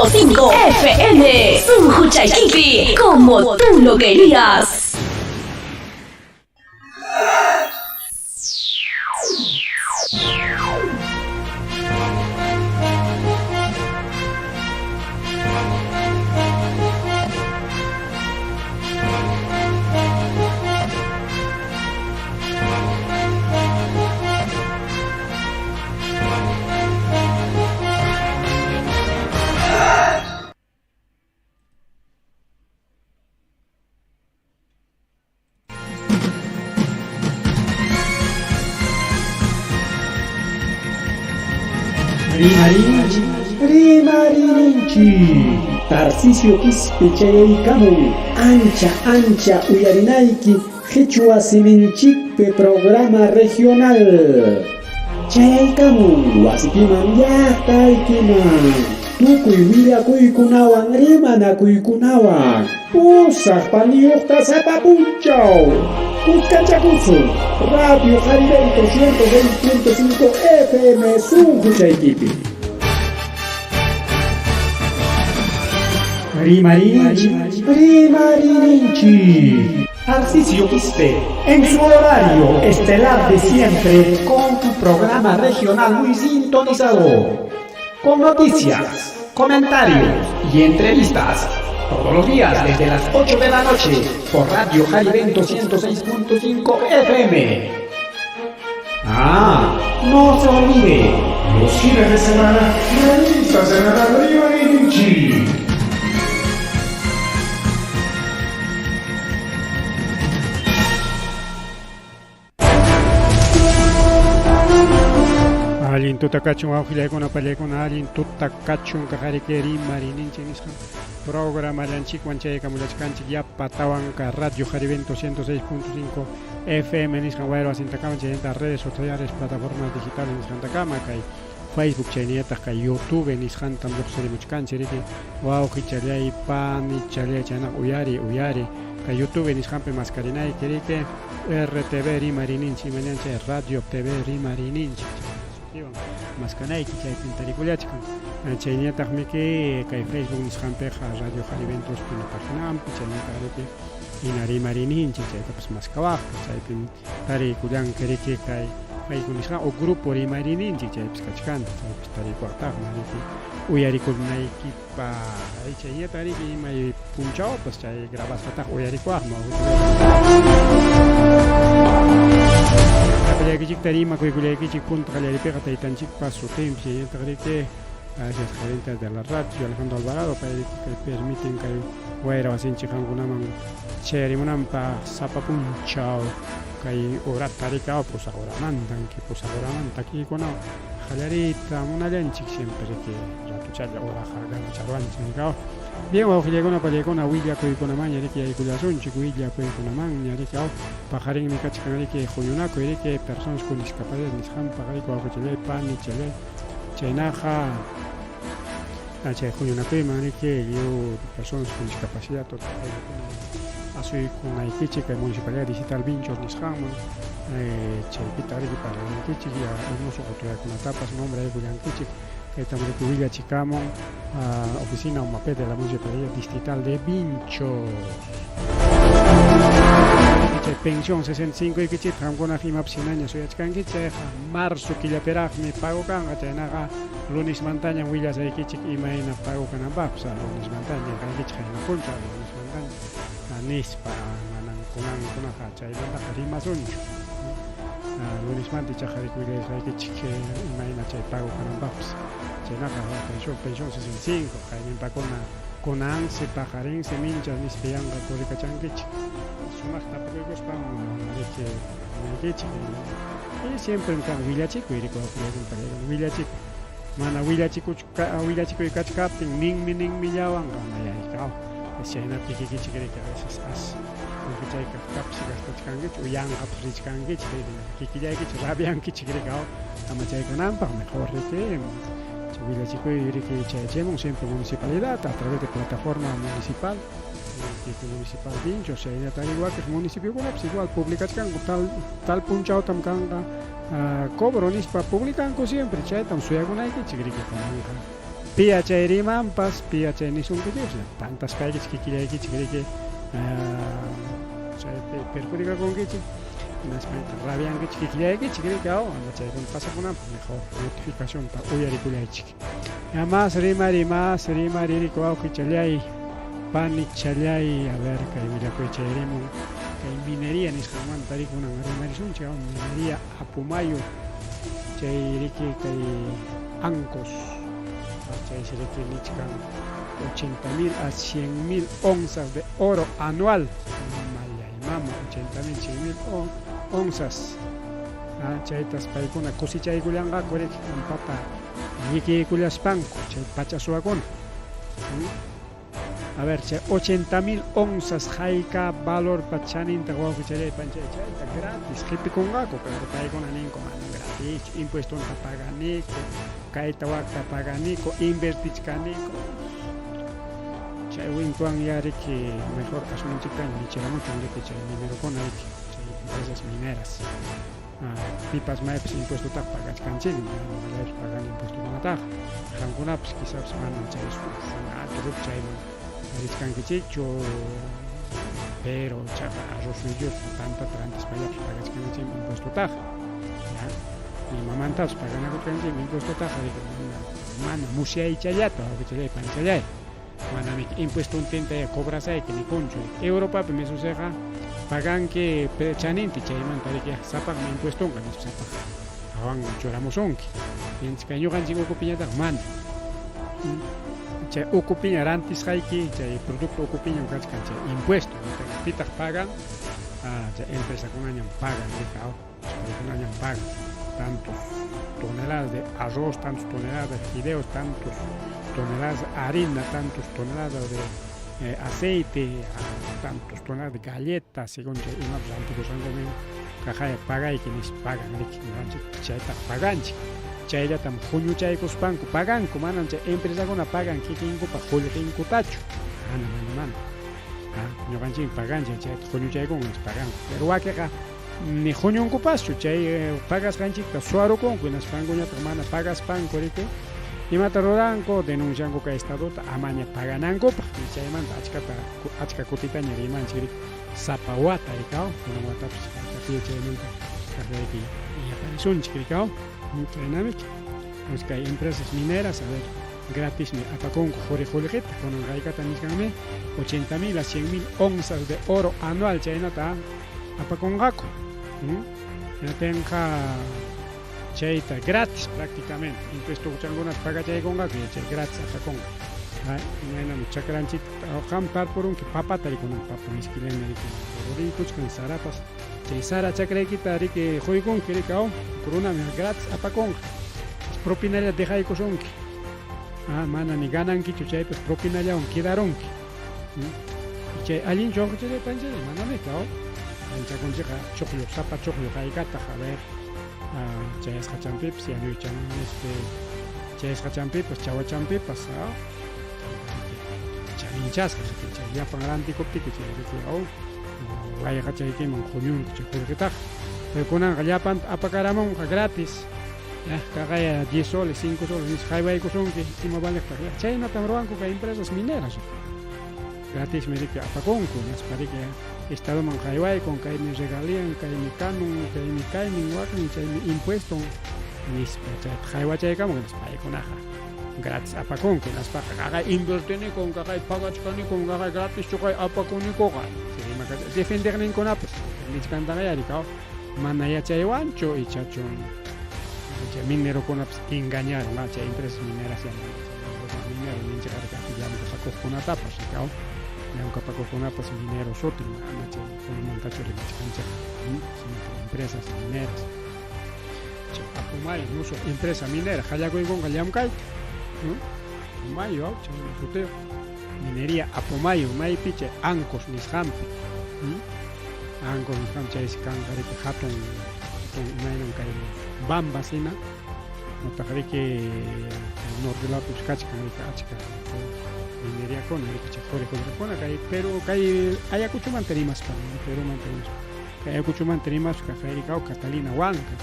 106.5 FM. Sunquchaykipi, como tú lo querías. Rimarinchik, rimarininchik. Tarcisio Quispe chayaykamun ancha ancha uyarinayki Qichwa siminchikpi programa regional. Chayaykamun wasikiman llaqtaykiman tukuy willakuykunawan rimanakuykunawan pusaq paniyuqta sapa punchaw. Kuskanchakusun Radio Jarivento 106.5 FM sunquchaykipi. Rimarinchik, rimarininchik. Tarcisio Quispe, en su horario estelar de siempre, con tu programa regional muy sintonizado. Con noticias, comentarios y entrevistas. Todos los días desde las 8 de la noche por Radio Jarivento 106.5 FM. Ah, no se olvide, los fines de semana, revista semanal Rimarinchi. Allin tuta kachun wawqillaykuna pallaykuna allin tuta kachun kaqariki rimarininchik nisqan programallanchikwan chaykamulachkanchik yapa tawanka Radio Jarivento 106.5 FM nisqan wayra wasintakama chaynata redes sociales plataformas digitales nisqantakama kay Facebook chaynillataq kay YouTube nisqantam lluqsirimuchkanchik riki wawqichallay panichallay chaynaqa uyari uyari kay YouTube nisqanpi maskarinayki riki RTV rimarininchik imañan chay Radio TV rimarininchik sutiwan maskanayki chaypin tarikullachkan chaynillataqmiki kay Facebook nisqanpiqa Radio Jariventos paginanpi chaynillataq riki hina rimarininchik chaytapas maskawaqku chaypin tarikullanki riki kay Facebook nisqan o grupo rimarininchik chaypis kachkanta chaypis tarikuwaqtaqmi riki uyarikunaykipaq chaynillataq riki imay punchawpas chay grabasqataq uyarikuwaqmi. Llapallaykichikta rimakuykullaykichik punta qallariypiqa taytanchikpa sutinpi chaynillataq riki gracias gerente de la radio Alejandro Alvarado pay kay permiten kay wayra wasinchik qamkunaman chayarimunanpaq sapa punchaw kay horata rikaw pusaq horamantan pusaq horamanta kikunawan qallariyta munallanchik siempre riki ratuchalla horaqa ganacharuwanchik rikaw. Bien wawqillaykuna pallaykuna willakuykunamanña riki yaykullasunchik willakuykunamanña riki aw paqarinmi kachkan riki huñunakuy riki personas con discapacidad nisqanpaq riki wawqichallay panichallay chaynaqa chay huñunakuyman riki lliw personas con discapacidad ayllukuna asuykunaykichik kay municipalidad digital Vinchos nisqanman chaypitaq riki parlankichik musuq autoridadkunatapas nombraykullankichik kaytam riki willachikamun oficina UMAP de la municipalidad distrital de Vinchos. Chay pensión 65 ykichik qamkunaq imapas hinaña suyachkankichik chayqa marzo killapiraqmi pago kanqa chaynaqa lunesmantañam willasaykichik imayna pago kananpaqpas lunesmantaña nirqankichik qayna punchaw lunesmantaña nispa manan kunankunaqa chaymantaqa rimasunchu lunesmanta ichaqa riki willasqaykichik imayna chay pago kananpaqpas chaynaqa pensión pensión 65 qayninpakuna kunansi paqarinsi minchas nispa yanqa corrikachankichik sumaqta tapukuykuspam riki naykichik y siempre kan willachikuy riki willachikuy mana willachikuy kachkaptin ninmi ninmillawanqa mayaykaw chaynapi kikichik riki a veces as chay kaqtapas gastachkankichik o yanqapas richkankichik kikillaykichik rabiankichik riki ama chay kananpaq mejor riki willachikuy riki chayachimun siempre municipalidad a través de plataforma municipal municipal Vinchos chaynata wakiq municipiokunapas igual publicachkanku tal tal punchawtam kanqa cobro nispa publicanku siempre chaytam suyakunaykichik riki kunanqa Piya chay rimanpas, piya chay nisunkichikpas, pantaspaykichik kikillaykichik riki chaypi perjudicakunkichik, hinaspa rabiankichik kikillaykichik riki, aw, ama chaykuna pasakunanpaq mejor notificacionta uyarikullaychik. Ya más rimari, más rimari riki wawqichallay, panichallay, a ver kay willakuy chayrimun, kay minería nisqanmanta riki kunan rimarisunchik, aw, minería Apumayo, chay riki kay Ancos, chaysi riki nichkan 80 mil a 100 mil onzas de oro anual, mamallay mama, 80 mil, 100 mil onzas, chaytas paykuna cosechaykullanqaku riki pampata llikiykullaspanku chay pacha suwakuna. A ver, chay 80 mil onzas hayka valorpa chaninta wawqichallay panchay chayta gratis qipikunqaku, pero paykuna ninku mana gratis, impuestonta paganiku, kayta wakta paganiku, invertichkaniku. Chay wintuwan ya riki mejor asnunchiktaña michiramuchun riki chay minerokuna riki, chay empresas mineras. Pipas maypas impuestotaqa pagachkanchikmi, ñuqallaypas pagani impuestokunataqa, qamkunapas quizás manam chay sunatu ruk chayman richkankichikchu, pero chaqa arroz suyuta tantata rantispallapas pagachkankichikmi impuestotaqa, ya, imamantapas paganakuchkanchikmi impuestotaqa riki, mana musyaychallata wawqichallay panchallay, manam impuestontinta ya cobrasayki nikunchu. Europapi misusiqa paganki chaninti, chaymanta riki sapaqmi impuestonqa nispa sapaq hawanman churamusunki. Mientras kay ñuqanchik ukupiñataq mana. Chay ukupiña rantisqayki, chay producto ukupiñam kachkan chay impuesto, pitaq pagan, chay empresakunañam pagan, riki, aw, paykunañam pagan tantos toneladas de arroz, tantos toneladas de fideos, tantos toneladas de harina, tantos toneladas de aceite, tantos toneladas de galletas, según chay imapas rantikusqankuman kaqaya pagayki nispa pagan riki, ñuqanchik chaytaq paganchik. Chayllatam huñuchaykuspanku paganku, manam chay empresakuna pagan kikinkupaq qullqinkutachu, mana, mana, mana. Ñuqanchikmi paganchik, chayta huñuchaykunku nispa paganku, pero wakiqa ni huñunkupaschu, chay pagasqanchikta suwarukunku, hinaspankuñataq mana pagaspanku riki, imata ruranku, denuncianku kay estadota amaña paganankupaq, chaymanta achkata achka kutitaña rimanchik riki, sapa wata riki, aw, kunan watapas haykapiya chaymanta kaqllayki yaparisunchik riki, aw, chaynamiki. Entonces kay empresas mineras, a ver, gratismi apakunku quri qullqita, kunan haykata nichkanmi 80 mil a 100 mil onzas de oro anual chaynata apakunqaku. Hinatinqa chayta gratis prácticamente, impuesto chankunata pagachaykunqaku, chay gratis apakunqa. Imaynam chakranchikta qam tarpurunki papata rikunan, papa miskillana riki, ruriykuchkan sarapas, chay sara chakraykita riki quykunki riki, aw, runami gratis apakunqa. Propinalla dejaykusunki. Mana ni ganankichu chaypas propinallawan quedarunki. Chay allinchu wawqichallay panchallay, manami aw. Panchakunchikqa chuqllu, sapa chuqllu haykataq, a ver, chayasqachanpipas, yanuychan chayasqachanpipas, chawachanpipas, aw. Chaninchasqa riki, chay llapan rantikuptiki chay riki, aw, wayqachaykiman huñunki chay qullqitaqa. Pero kunanqa llapanta apakaramunqa gratis. Ya, kaqaya 10 soles, 5 soles nispa haywaykusunki, ima valeqtaq. Ya, chaynatam ruwanku kay empresas mineras. Gratismi riki apakunku, hinaspa riki estadoman haywaykun, kaymi regalían, kaymi canon, kaymi kaynin, waknin, chaymi impueston nispa chayta haywachaykamun, hinaspa paykunaqa gratis apakunku, hinaspaqa qaqay invertinikun, qaqay pagachkanikun, qaqay gratis chuqay apakunikuqa. Defendeqninkunapas nichkantaqa riki, aw, mana yachaywanchu ichachun chay minerokunapas engañaron, chay empresas mineras minero ninchikqa llamkapakuqkunatapas riki, aw, llamkapakuqkunapas minero sutin, mana chay kunamantachu rimachkanchik, sino empresas mineras. Chay Apumayo musuq empresa minera qallakuykunqa llamkayta, Apumayo, aw, chay sutiyuq minería Apumayo, maypi chay Ancos nisqanpi, Ancos nisqanpi chaysi kanqa riki hatun hatun imaynam kay Bambas hina, utaq riki norte lawpipas kachkan riki achka mineriakuna riki chay quri qullqikuna kay Perú kay Ayacuchomanta rimaspa, Perumanta rimaspa, kay Ayacuchomanta rimaspa kaqay riki aw Catalina Huanca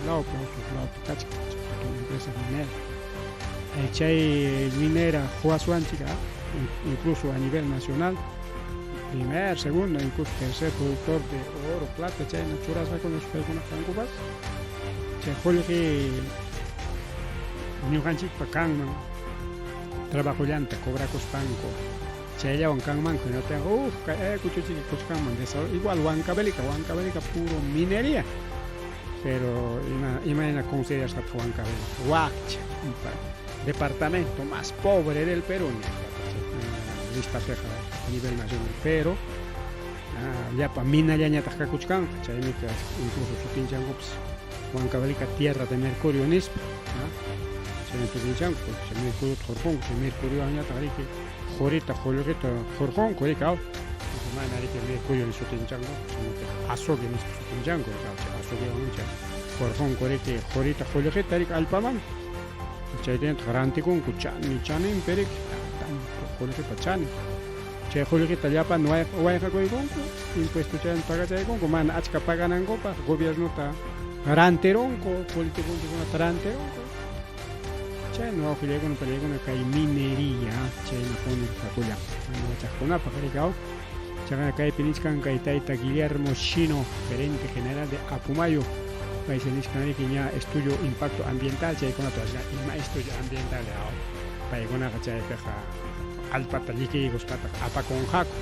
lawpi huk lawpi kachkan chay hatun empresa minera. Chay minera quwaswanchik incluso a nivel nacional primer, segundo, incluso tercer productor de oro, plata, chayna churasqakuna paykuna kankupas. Chay qullqi ñuqanchikpa kanman trabajollanta cobrakuspanku chayllawan kanmanku hinaptinqa uff kay Ayacuchochiki kuchkanman desarrollo igual Huancavelica, Huancavelica puro minería pero ima imayna considerasqataq Huancavelica wakcha departamento más pobre del Perú listapiqa a nivel nacional pero llapa minallañataq kakuchkanqa chaymi incluso sutinchankupas Huancavelica tierra de mercurio nispa chaymi sutinchanku porque chay mercuriota hurqunku chay mercuriowanñataq riki qurita qullqita hurqunku riki aw mana riki mercurio ni sutinchanku sino que azogue nispa sutinchanku riki aw chay azoguewan chay hurqunku riki qurita qullqita riki allpamanta chaytañataq rantikunku chani chaninpi riki tanto qullqipa chanin chay qullqita llapan wayqakuykunku impuesto chayanta pagachaykunku mana achka paganankupaq gobiernota rantirunku politiconchikunata rantirunku chayna wawqillaykuna panillaykuna kay minería chaynapuni kakullan mana yachaqkunapaq riki aw chayqa kaypi nichkan kay tayta Guillermo Chino gerente general de Apumayo paysi nichkan riki ña estudio impacto ambiental chaykunata ima estudio ambiental aw paykunaqa chaypiqa allpata llikiykuspataq apakunqaku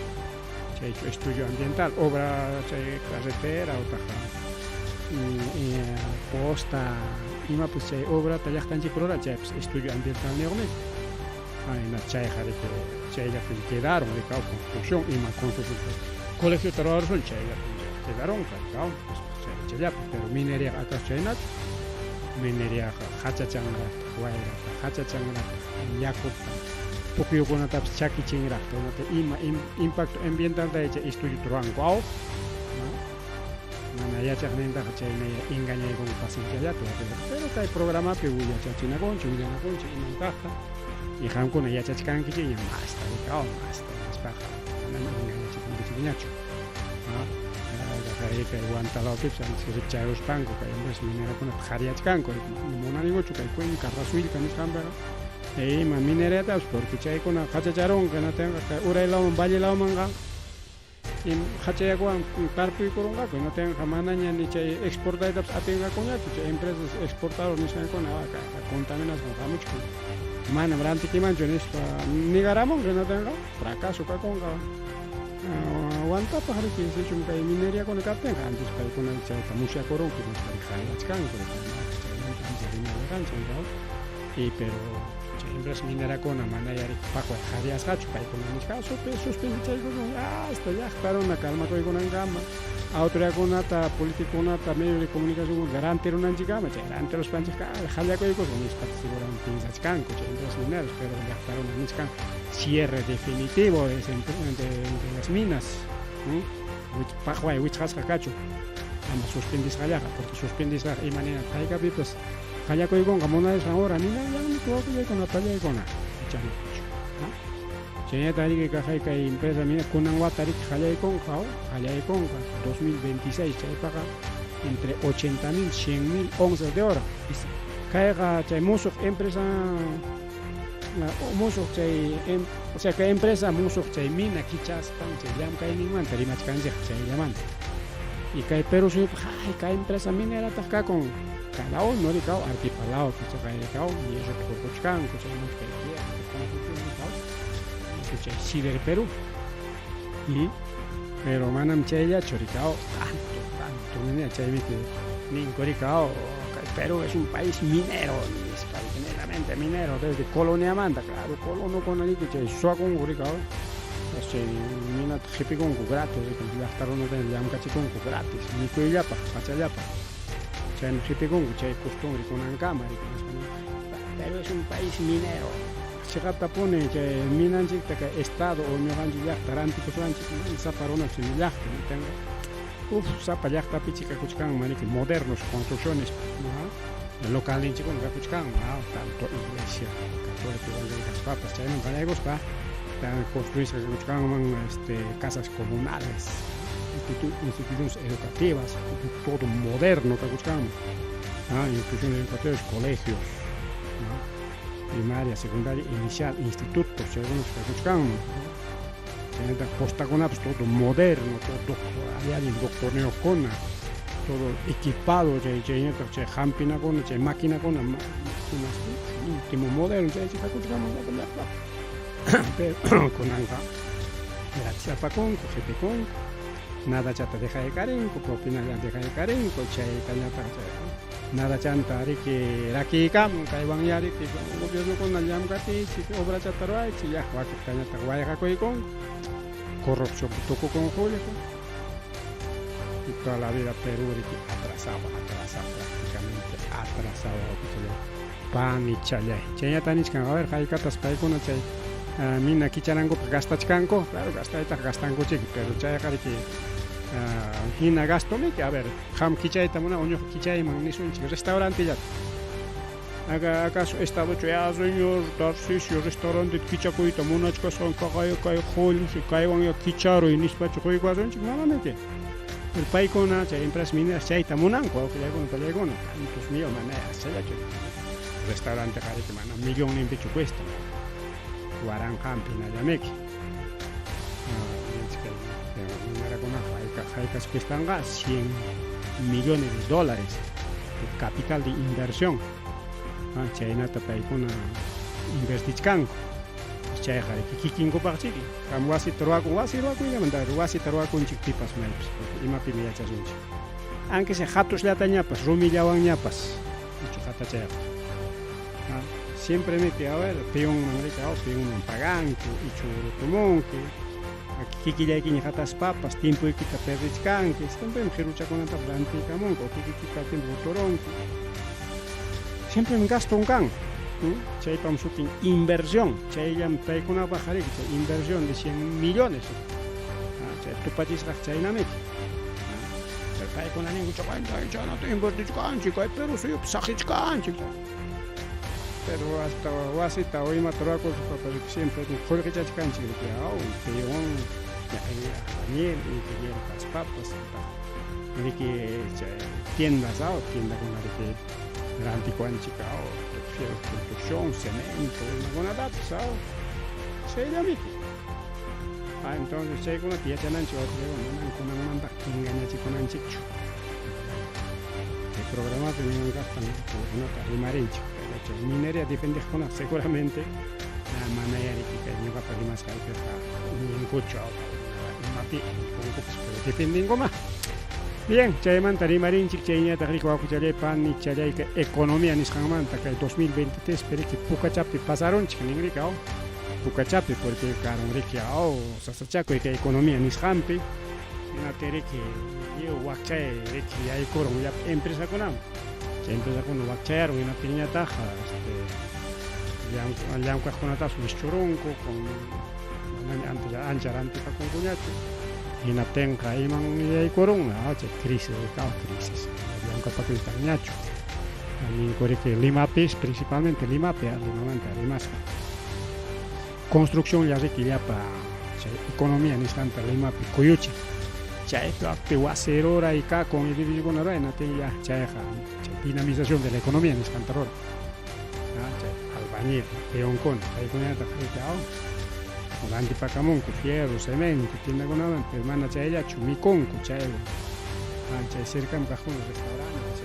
chaychu estudio ambiental obra chay carretera utaq posta imapas chay obrata llaqtanchikpi ruran chaypas estudio ambiental niyuqmi ayna chayqa riki chayllapim quedaron rikaw construcción ima construcción colegiota ruwarusun chayllapim quedaronqa rikaw chayllapi pero mineriaqa acaso chaynachu mineriaqa hachachanraqtaq wayrata hachachanraqtaq yakuta pukyukunatapas chakichinraqtaq imata ima impacto ambientalta chay estudiota ruwanku aw mana yachaqnintaqa chayna engañaykunku pacienciallata pero kay programapi yachachinakunchik willanakunchik imam kaqta y qamkuna yachachkankichikña masta rikaw masta nispaqa manam engañachikunkichikñachu kay Huantalawpipas antes rikcharuspanku kay empresa minerakunata qhariyachkanku munanikuchu kay Cuenca Rasuilca nisqanpiqa ima mineriyatapas porque chaykuna qachacharunqa hinatinqa kay uray lawman valle lawmanqa hachayakuwan tarpuykurunqaku hinatinqa manaña ni chay exportaytapas atinqakuñachu chay empresas exportador nisqankuna contaminasqan hamuchkan manam rantikimanchu nispa negaramunqa hinatinqa fracaso kakunqa Huantapaq riki sichum kay mineriakuna kaptinqa antes paykuna chayta musyakurunku hinaspa qhariachkanku chaymanta ancha rimarirqanchik y pero chay empresa minerakuna manaya riki paqway qhariyasqachu paykuna nisqa suspendechaykusun hasta llaqta runa calmakuykunankama autoridadkunata politicokunata medio de comunicación rantirunanchikkama chay rantiruspanchikqa qallakuykusun nispa seguramente piensachkanku chay empresas mineras pero llaqta runa nichkan cierre definitivo de, de, de las minas paqway wichqasqa kachun ama suspendisqallaqa porque suspendisqaqa imanina haykapipas qallakuykunqa munasqan hora ninallanmi wawqillaykuna pallaykuna chanachu chaynata riki kaqay kay empresa mina kunan wata riki qallaykunqa qallaykunqa 2026 chaypaqa entre 80 mil 100 mil onzas de oro kayqa chay musuq empresa musuq chay o sea kay empresa musuq chay mina kichaspan chay llamkayninmanta rimachkanchik chayllamanta y kay Perú suyupaq ay kay empresa minerataq kakun cada uno rikaw Arequipa lawpi chaqay rikaw hierrota hurquchkanku chaymanta kay construcción rikaw chay Sider Perú pero manam chayllachu rikaw tanto tanto minera chaymi ninku rikaw kay Perú es un país minero nispa netamente minero desde coloniamanta claro colonokuna riki chay suwakunku rikaw chay minata qipikunku gratis llaqta runata llamkachikunku gratis mikuyllapaq pachallapaq chaymi qipikunku chay costumbre kunankama Perú es un país minero chiqaptapuni chay minanchikta kay estado o ñuqanchik llaqta rantikusqanchik sapa runa chay llaqta tengo uf sapa llaqtapi chikakuchkanman riki modernos construcciones localninchikkuna kakuchkanman tanto iglesia católica evangélica kaspapas chayman qallaykuspa construisqa kakuchkanman este casas comunales instituciones educativas todo moderno kakuchkanman instituciones educativas colegios. Primaria, secundaria, inicial, instituto, chaykunapas kakuchkanman. Chaynataq postakunapas todo moderno, todo alli-allin doctorniyuqkuna, todo equipado, chay chaynataq chay hampinakuna, chay maquinakuna, máquinas último modelo, chaychi kakuchkanman llapa. Pero kunanqa gratis apakunku, qipikunku, nadachata dejaykarinku, propinalla dejaykarinku, chaytañataq chay nadachanta riki rakiykamun, kaywanyá riki gobiernokuna llamk'achiychik, obrachata ruwaychik, ya wakiqtañataq wayqakuykunku, corrupcionpi tukukun qullqi. Y toda la vida Perú riki atrasado, atrasado, prácticamente atrasado, wawqichallay, panichallay. Chayñata nichkan, a ver, haykatas paykuna chay mina kichanankupaq gastachkanku, claro, gastaytaqa gastankuchiki, pero chayqa riki hina gastomiki, a ver, qam kichayta muna o ñuqa kichayman nisunchik restaurantellata. Acaso estadochu, ya señor Tarcisio, restauranteta kichakuyta munachkasqan kaqaya kay qullqi kaywanya kicharuy nispachu quykuwasunchik, manamiki. Pero paykuna chay empresas mineras chayta munanku, wawqillaykuna pallaykuna, tantos millones, mana aschallachu. Restauranteqa riki mana millonninpichu cuesta, waranqanpi hinallamiki. Minerakunaqa haykas cuestanqa 100 millones de dólares de capital de inversión. Chaynata paykuna invertichkanku. Chayqa riki kikinkupaqchiki. Qam wasita ruwakun, wasi ruwakuyllamanta, wasita ruwakunchik pipas maypas, porque imapimi yachasunchik. Aunque sea hatusllatañapas, rumillawanñapas, ichu hatachayqa. Siempre miki, a ver, peonman riki, peonman paganki, ichu rutumunki, kikillaykiña hataspapas, tiempoykita perdichkanki, siempre qiruchakunatapas rantiykamunku, kikikita tiempo ruturunki. Siempre gaston kan. Chaypam sutin inversión, chayllam paykunapaq riki, chay inversión de 100 millones. Chay tupachisqaq chaynamiki. Pero paykuna ninku chaynata invertichkanchik, kay Perú suyupi saqichkanchik. Pero hasta wasita o imata ruwakuspapas siempre qullqichachkanchik riki, peón, albañil, ingeniero kaspapas, riki chay tiendas, tiendakuna riki rantikuanchik, fierro de construcción, cemento, imakunatapas, chayllamiki. Entonces chaykunata yachananchik, manan kunanmanta engañachikunanchikchu. Chay programapi nimankaqtan kunata rimarinchik, pero chay minería defendiqkuna seguramente manaya riki kay ñuqapa rimasqaypiqa ninkuchu, imapi nikunkupas, pero defendinkuma. Bien, chaymanta rimarinchik, chayñataq riki wawqichallay panichallayka economía nisqanmanta kay 2023 riki pukachapi pasarunchik ninriki, pukachapi, porque karun riki, sasachakuy kay economía nisqanpi, hinaptin riki lliw wakchay riki yaykurun llapa empresakunaman, chay empresakuna wakchayarun, hinaptinñataq llamk'aqkunatapas wischurunku, con manaña antes ancha rantipakunkuñachu, hinaptinqa iman yaykurun, chay crisis, crisis, llamk'apakuytanñachu. Ninku riki Limapis, principalmente Limapi, Limamanta rimaspa. Construcción ya riki llapa chay economía nisqanta Limapi kuyuchin. Chaypi wasi ruray kakun edificiokuna ruray, hinaptin ya chayqa chay dinamización de la economía nisqanta ruray. Chay albañil, peonkuna, paykunataq riki, rantipakamunku fierro, cemento, tiendakunaman, pero mana chayllachu mikunku chaywan. Chay cercano kaqkuna restaurante,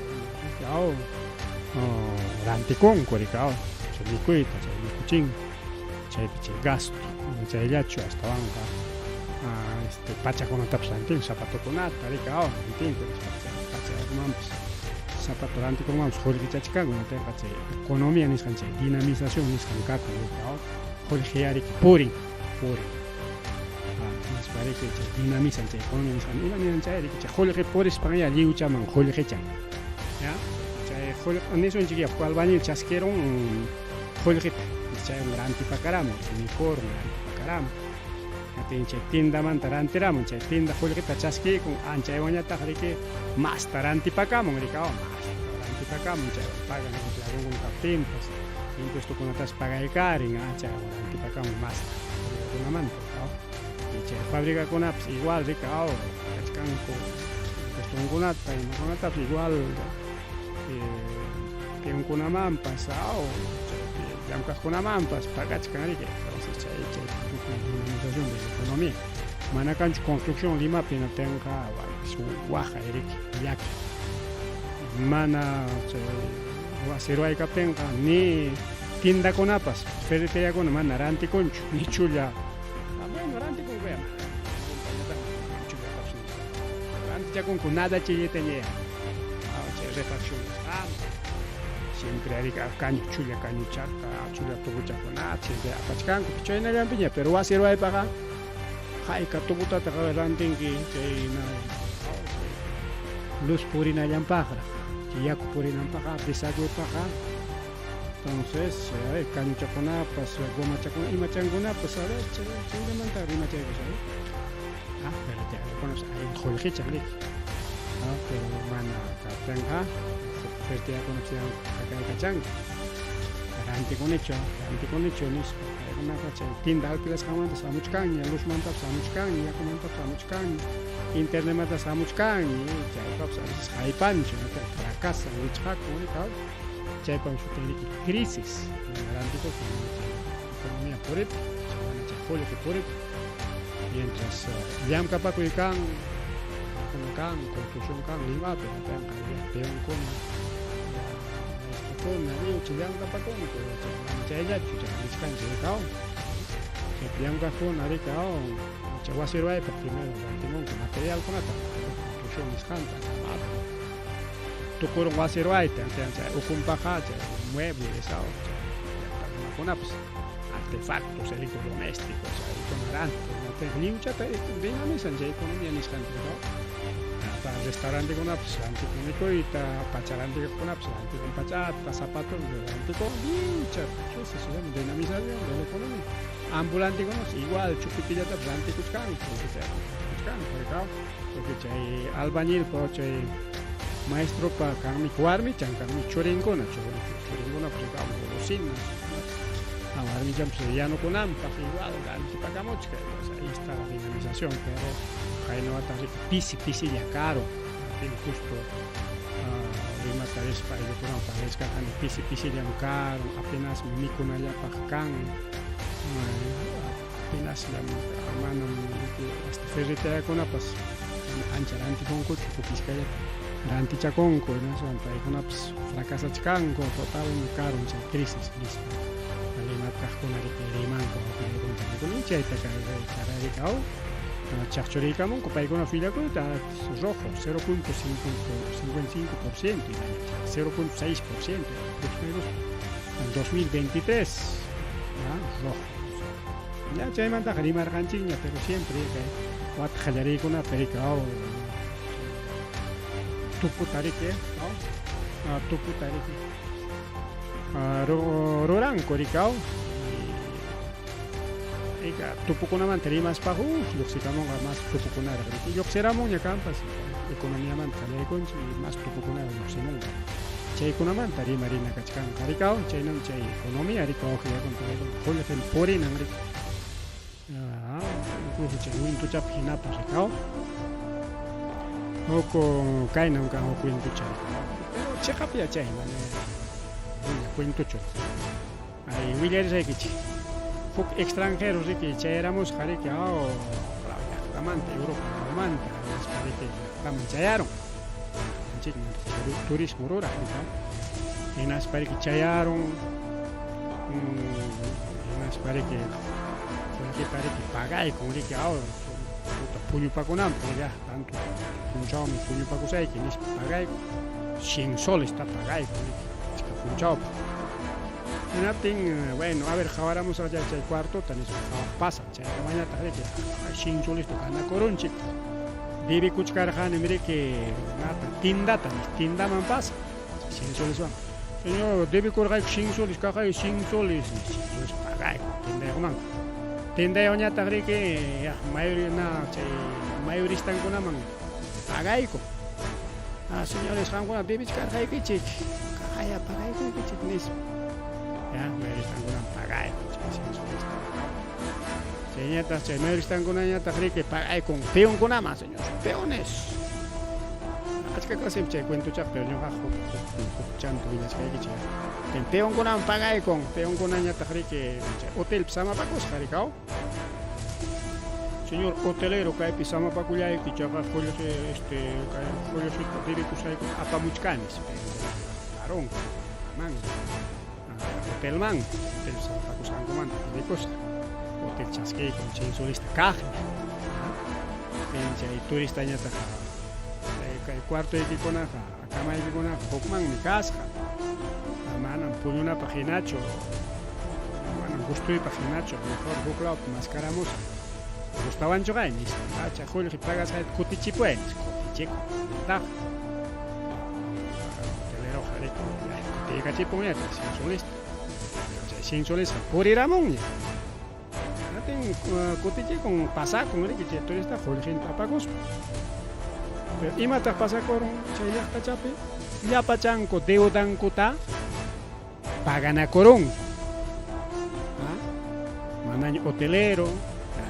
chay rantikunku riki, chay mikuyta, chay mikuchinku, chaypi chay gasto, mana chayllachu astawanqa pachakunatapas rantinku, zapatokunata riki, rantinku, pachakunamanpas zapato rantikunmanpas qullqichachkanku, hinaptinqa chay economía nisqan chay dinamización nisqan kakun riki, qullqi riki purin, purin. Nispa riki chay dinamizan chay economía nisqan, ima ninan chay riki chay qullqi purispan ya lliwchaman qullqichan. Ya, chay qullqi nisunchik ya albañil chaskirun qullqita, chaywan rantipakaramun, mikurun rantipakaramun. Hinaptin chay tiendamanta rantiramun, chay tienda qullqita chaskiykun, anchaywanñataq riki masta rantipakamun, riki, masta rantipakamun, chaywan pagan empleadonkuna kaptinpas, impuestokunatapas pagaykarin, chaywan rantipakamun masta fabricakunamanta, Y chay fabricakunapas igual riki, pagachkanku impuestonkunata, imakunatapas igual peonkunamanpas, chaypi Llamk'aqkunamanpas pagachkan riki. Entonces chay chay dinamización de la economía. Mana kanchu construcción Limapi hinaptinqa waqay riki, llaki. Mana chay wasi ruway kaptinqa ni tiendakunapas, ferreteriakuna mana rantikunchu, ni chulla. Bueno, rantikunku ya. Rantichakunku nada chillitaña. Chay refacción siempre ari kañu chulla kañuchata, chulla tubuchakunata siempre apachkanku, chaynallanpiña, pero wasi ruwaypaqa hayka tubutataq rantinki chayna luz purinallanpaqraq, chay yaku purinanpaqqa, desagüepaqa. Entonces, a ver, kañuchakunapas, gomachakuna, imachankunapas, a ver, chayllamanta rimachaykus, a ver. Ah, pero hay qullqichan riki. Ah, pero mana kaptinqa fertiakunapas kakaykachanku. Rantikunichu, rantikunichu nispa. Paykunaqa chay tienda alquilasqanmanta samuchkanña, luzmantapas samuchkanña, yakumantapas samuchkanña, internetmantapas samuchkanña, chaypapas a veces haypanchu, fracasan, wichqakun, chaypam sutin riki crisis, mana rantikuq chay economía puriptin, mana chay qullqi puriptin. Mientras llamkapakuy kan, kuna kan, construcción kan Limapi, hinaptinqa peonkuna, maestrokuna, lliw chay llamkapakuna, pero chay mana chayllachu, chay nichkanchik rikaw. Chaypi llamkaqkuna rikaw, chay wasi ruwaypaq primero rantimunku materialkunata, construcción nisqanta, tukurun wasi ruwayta, chay ukunpaqa chay muebles, chay llaqta runakunapas artefactos electrodomésticos, chaykuna rantin, lliwchata dinamizan chay economía nisqanta, ¿no? Pa restaurantekunapas rantikun mikuyta, pacha rantikuqkunapas rantikun pachata, zapatos rantikun, lliwchata, eso se llama dinamización de la economía. Ambulantekunapas igual chupitillatapas rantikuchkanku, rantikuchkanku, porque chay albañilpa chay maestropa kanmi warmichan, kanmi churinkuna, churinkunapas rikamun golosinas, warmichanpas yanukunanpaq igual rantipakamuchka. Entonces ahí está la dinamización, pero kayna riki pisi pisilla caro, justo rimata rispa ayllukunawan parlachkarqani, pisi pisillam caro, apenas mikunallapaq kan, apenasllam, manam hasta ferreteriakunapas ancha rantikunkuchu, huk iskayllata rantichakunku, hinaspa paykunapas fracasachkanku, total karun chay crisis nispa. Limapi kaqkuna riki rimanku, chayta kararikaw chaqchuriykamunku paykuna willakuyta rojo 0.55%, 0.6% en 2023, rojo. Ya chaymantaqa rimarqanchikña, pero siempre kay wata qallariykunapi rikaw tuputa riki, tuputa riki ruranku rikaw. Ika tupukunamanta rimaspa lluqsikamunqa mas tupukunaraq riki, lluqsiramunña kanpas economiamanta qallaykunchik mas tupukunaraq lluqsimunqa, chaykunamanta rimarina kachkanqa rikaw, chaynam chay economía rikaw qullqin purinan riki, incluso chay wintuchapi hinapas rikaw, huk kaynam kan huk wintucha, pero chiqap yachay mana cuentuchu. Ay willarisaykichik, huk extranjero riki chayaramusqa riki llaqtamanta, Europa lawmanta, hinaspa riki llaqtaman chayarun, chikman turismo ruraq rikaw, hinaspa riki chayarun, hinaspa riki qullqita riki pagaykun riki tuta puñupakunanpaq, ya tanto punchawmi puñupakusayki nispa pagaykun, 100 soles ta pagaykun riki achka punchawpaq. Hinaptin, bueno, a ver, qhawaramusaq chay cuartota nispa qhawaq pasan, chaykamañataq riki 100 solesta ganakurunchik, debikuchkarqanim riki nata tiendata, tiendaman pasan, 100 soleswan, señor, debikurqayku 100 soles, kaqay 100 soles, 100 soles pagayku tiendayuqman. Tiendayuqñataq riki mayoría chay mayoristankunaman pagayku. Ah, señores, qamkuna debichkarqaykichik, kaqaya pagaykuykichik nispa. Ya, mayoristankunaman pagayku chay 100 solesta. Chayñataq chay mayoristankunañataq riki pagaykun peonkunaman, señor, peones. Achka clase chay cuentochaq, pero ñuqa huk huk huk chanto willachkaykichik. Peonkunaman pagaykun, peonkunañataq riki chay hotelpi samapakusqa rikaw. Señor hotelero, kaypi samapakullayki, chaqa qullqi este kay qullqita debikusqaykuta apamuchkani, peonkuna man hotelman, hotelpi samapakusqankumanta debikusqa. Hotel chaskiykun chay turista kaqña. Chay turistañataq kay cuartoykikunaqa, kamaykikunaqa hukmanmi kasqa. Manam puñunapaq hinachu, manam gustuypaq hinachu, mejor huk lawpi maskaramusaq. Gustawanchu qay nispa. Chay qullqi pagasqayta kutichipuway nispa. Kutichikun taq. Hoteleroqa riki kutiykachipunña chay cien solesta. Chay cien solesqa puriramunña. Natin kutichikun pasakun riki chay turista qullqinta apakuspa. Pero imataq pasakurun chay llaqtachapi? Llapachanku deudankuta paganakurunku. Manaña hotelero,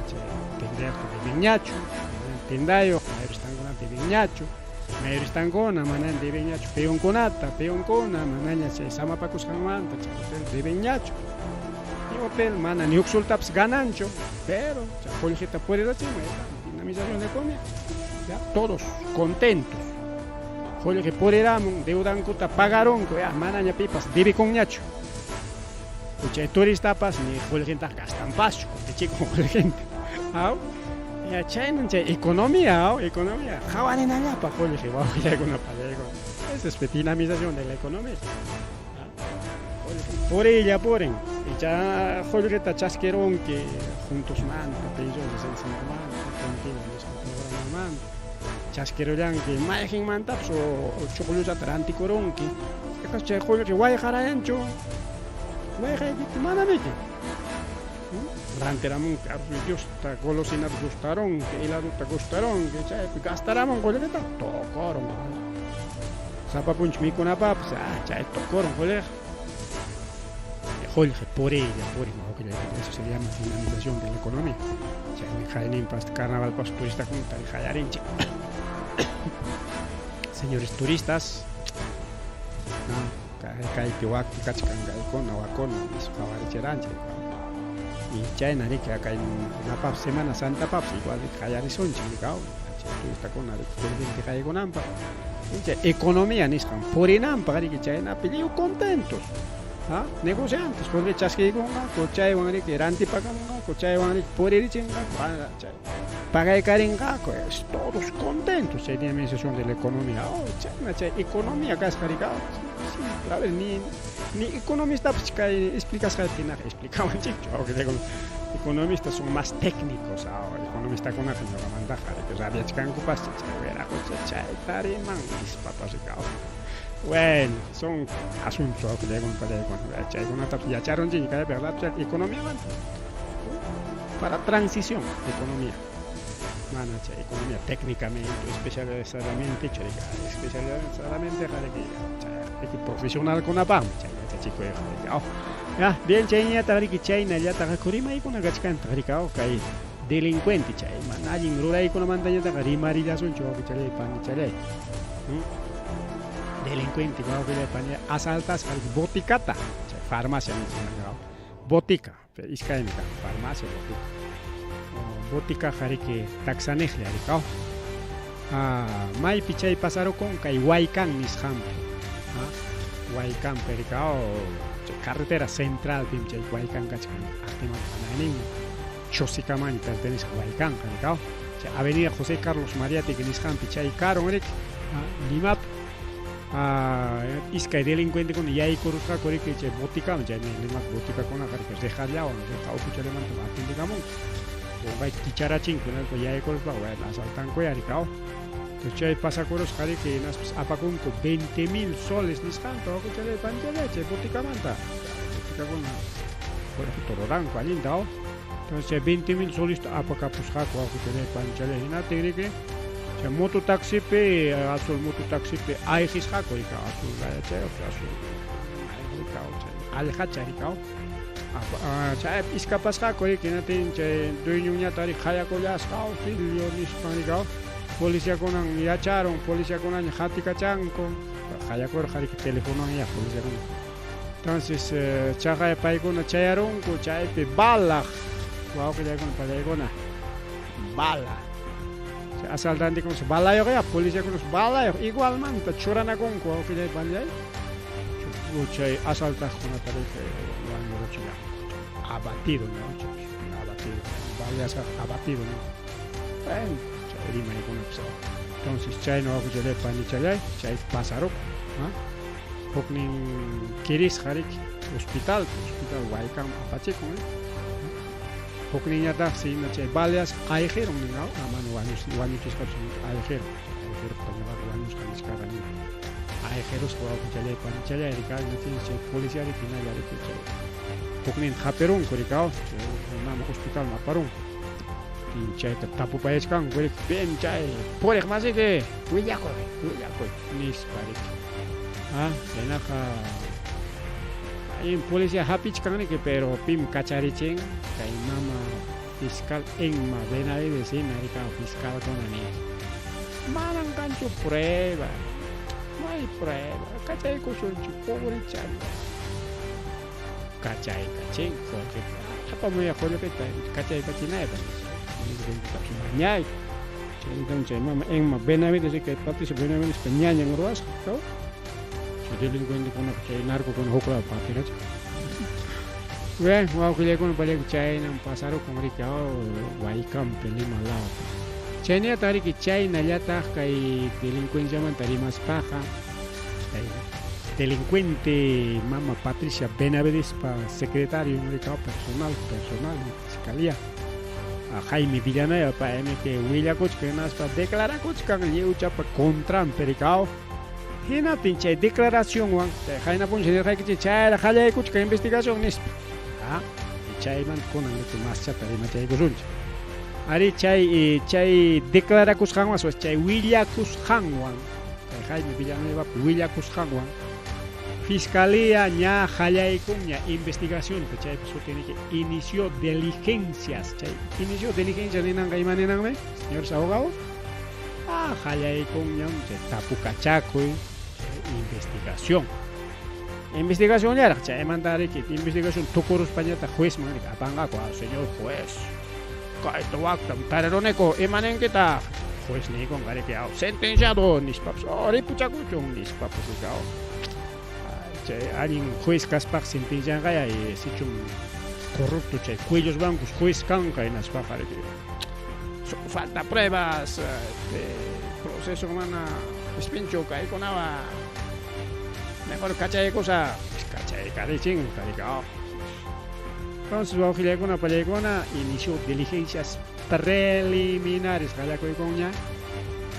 chay tendayuqta debenñachu, manaña tendayuq mayoristankuna debenñachu, mayoristankuna manaña debenñachu peonkunata, peonkuna manaña chay samapakusqanmanta chay hotel debenñachu. Ni hotel mana ni huk soltapas gananchu, pero chay qullqita purirachinman, dinamización de economía. Ya, todos contentos. Qullqi puriramun, deudankuta pagarunku, ya, manaña pipas debikunñachu. Chay turistapas ni qullqintaqa gastanpaschu, kutichikun qullqinta. Aw? Ya chaynan chay economía, aw, economía. Qhawarinallapaq qullqi wawqillaykuna pallaykuna. Esa es dinamización de la economía. Puriylla purin. Icha qullqita chaskirunki juntusmanta, pensión 65 manta, contigo nisqa programamanta. Chaskirullanki mayqinmantapas o chuqlluchata rantikurunki. Acaso chay qullqi wayqarayanchu? Wayqaykiki manamiki. Rantiramunki arroz Diosta, golosinata gustarunki, heladota gustarunki, chaypi gastaramun qullqita tukurun. Sapa punchaw mikunapapas, chay tukurun qullqiqa. Qullqi puriylla purin wawqillayku, eso se llama dinamización de la economía. Chaymi qayninpas carnavalpas turistakunata qallarinchik. Señores turistas, kaypi wakpi kachkan kaykuna wakuna nispa qhawarichiranchik. Y chayna riki kay napapas Semana Santapapas igual qallarisunchik rikaw, chay turistakuna riki qullqinpi qaykunanpaq. Chay economía nisqan purinanpaq riki chaynapi lliw contentos. Negociantes qullqi chaskiykunqaku, chaywan riki rantipakamunqaku, chaywan riki puririchinqaku, chay pagaykarinqaku, todos contentos chay dinamización de la economía. Oh, chayna chay economía kasqa rikaw. Sí, a ver, ni economistapas kay explicasqaypi hinaqa explicawanchikchu. Economistas son más técnicos, economistakunaqa ñuqamantaqa riki rabiachkankupas chay wiraqucha chayta riman nispapas rikaw. Bueno, son asuntos wawqillaykuna chaykunatapas yacharunchikña kaypi verdad economiamanta. Para transición, economía. Mana chay economía técnicamente, especializadamente, especializadamente chay profesionalkunapaqmi chay yachachikuyqa. Ya, bien chayñataq riki chaynallataq rimaykuna kachkantaq rikaw kay delincuente chay mana allin ruraykunamantañataqa rimarillasunchu wawqichalay panichalay. Delincuente wawqillay panichalay asaltasqa boticata, chay farmacia ninchik botica, iskaymi kan farmacia botica. Boticaqa riki taxaniqlla rikaw. Maypi chay pasarukun kay Huaycán nisqanpi. Huaycánpi rikaw, carretera central pim chay Huaycán kachkan Aqtimanta hanayninman. Chosikamani pertenece a Huaycán rikaw. Chay Avenida José Carlos Mariátegui nisqanpi chay karun riki Limap iskay delincuentekuna yaykurusqaku riki chay botikaman, chaymi Limap botikakunaqa riki rejallawan reja ukuchallamanta atendikamunku. Qunqayta kicharachinku hinaspa yaykuruspaqa bueno asaltankuya rikaw. Entonces chay pasakurusqa riki hinaspas apakunku 20,000 soles nisqanta wawqichalay panichalay chay botikamanta. Botikakuna qullqita ruranku allinta aw. Entonces chay 20,000 solesta apakapusqaku wawqichalay panichalay hinaptin riki chay mototaxipi azul mototaxipi ayqisqaku rikaw azul rayachayuq azul rikaw chay allqacha rikaw. Chaypi iskapasqaku riki hinaptin chay dueñoñataq riki qayakullasqa auxilio nispan rikaw. Policiakunan yacharun, policiakunaña qatikachanku, qayakurqa riki telefonowan ya policiakuna. Entonces chaqay paykuna chayarunku chaypi balaq wawqillaykuna pallaykuna bala. Chay asaltantekunas balayuq ya policiakunas balayuq igualmanta churanakunku wawqillay panillay. Chay asaltaqkunata riki wañuruchillanku. Abatido no abatido baleasqaqa abatido no. Bueno, chay rimaykunapas. Entonces chayna wawqichallay panichallay chay pasarukun. Huknin kirisqa riki hospital, hospital waykanman apachikun. Hukninñataqsi hina chay baleasqa ayqirun nin amana wañuchisqachu ayqirun. Ayqiruptin ñuqaqa wañusqa nichkarqa nin. Ayqirusqa wawqichallay panichallay riki chay policía riki hinalla riki chay hukninta hapirunku riki chay mama hospitalman aparunku. Chayta tapupayachkanku riki pim chay puriq masiyki willakuy willakuy nispa riki. Chaynaqa allin policía hapichkan riki pero pim kacharichin kay mama fiscal Enma Benavides hina riki fiscalkuna niki. Manan kanchu prueba, no hay prueba, kachaykusunchik pobrechalla. Kachaykachin qullqita, apamuya qullqita kachaykachinaypaq nispa. Mañay. Chaymantam chay mama Enma Benavides kay Patricia Benavidespa ñañan ruwasqa, chay delincuentekunaqa chay narcokuna huk lado qatirachin. Bueno, wawqillaykuna pallayku chaynam pasarukun riki Huaycampi Lima lawpi. Chaynallataq riki chaynallataq kay delincuenciamanta rimaspaqa kay delincuente mama Patricia Benavidespa secretario riki personal personal fiscalía Jaime Villanueva paymi kay willakuchkan hinaspa declarakuchkan lliwchapa contranpi riki Hinaptin chay declaracionwan chay qayna punchaw nirqaykichik chayraq qallaykuchkan investigación nispa. Chaymanta kunan riki maschata rimachaykusunchik. Ari chay chay declarakusqanwan chay willakusqanwan chay Jaime Villanuevapa willakusqanwan Fiscalía ña qallaykunña investigacionta chaypa sutin riki inició diligencias chay inició diligencias ninanqa ima ninanmi señores abogados? Qallaykunñam chay tapukachakuy chay investigación. Investigacionllaraq chaymanta riki investigación tukuruspañataq juezman riki apanqaku, señor juez, kayta waktam tariruniku ima ninkitaq? Juez niykunqa riki, sentenciado nispapas, ripuchakuchun nispapas riki, chay allin juez kaspaq sentencianqaya sichum corrupto chay cuellos blancos juez kanqa hinaspaqa riki. Falta pruebas, este, proceso mana qhispinchu kaykunawan. Mejor kachaykusa, kachaykarichin, Entonces, wawqillaykuna, pallaykuna, inició diligencias preliminares qallakuykunña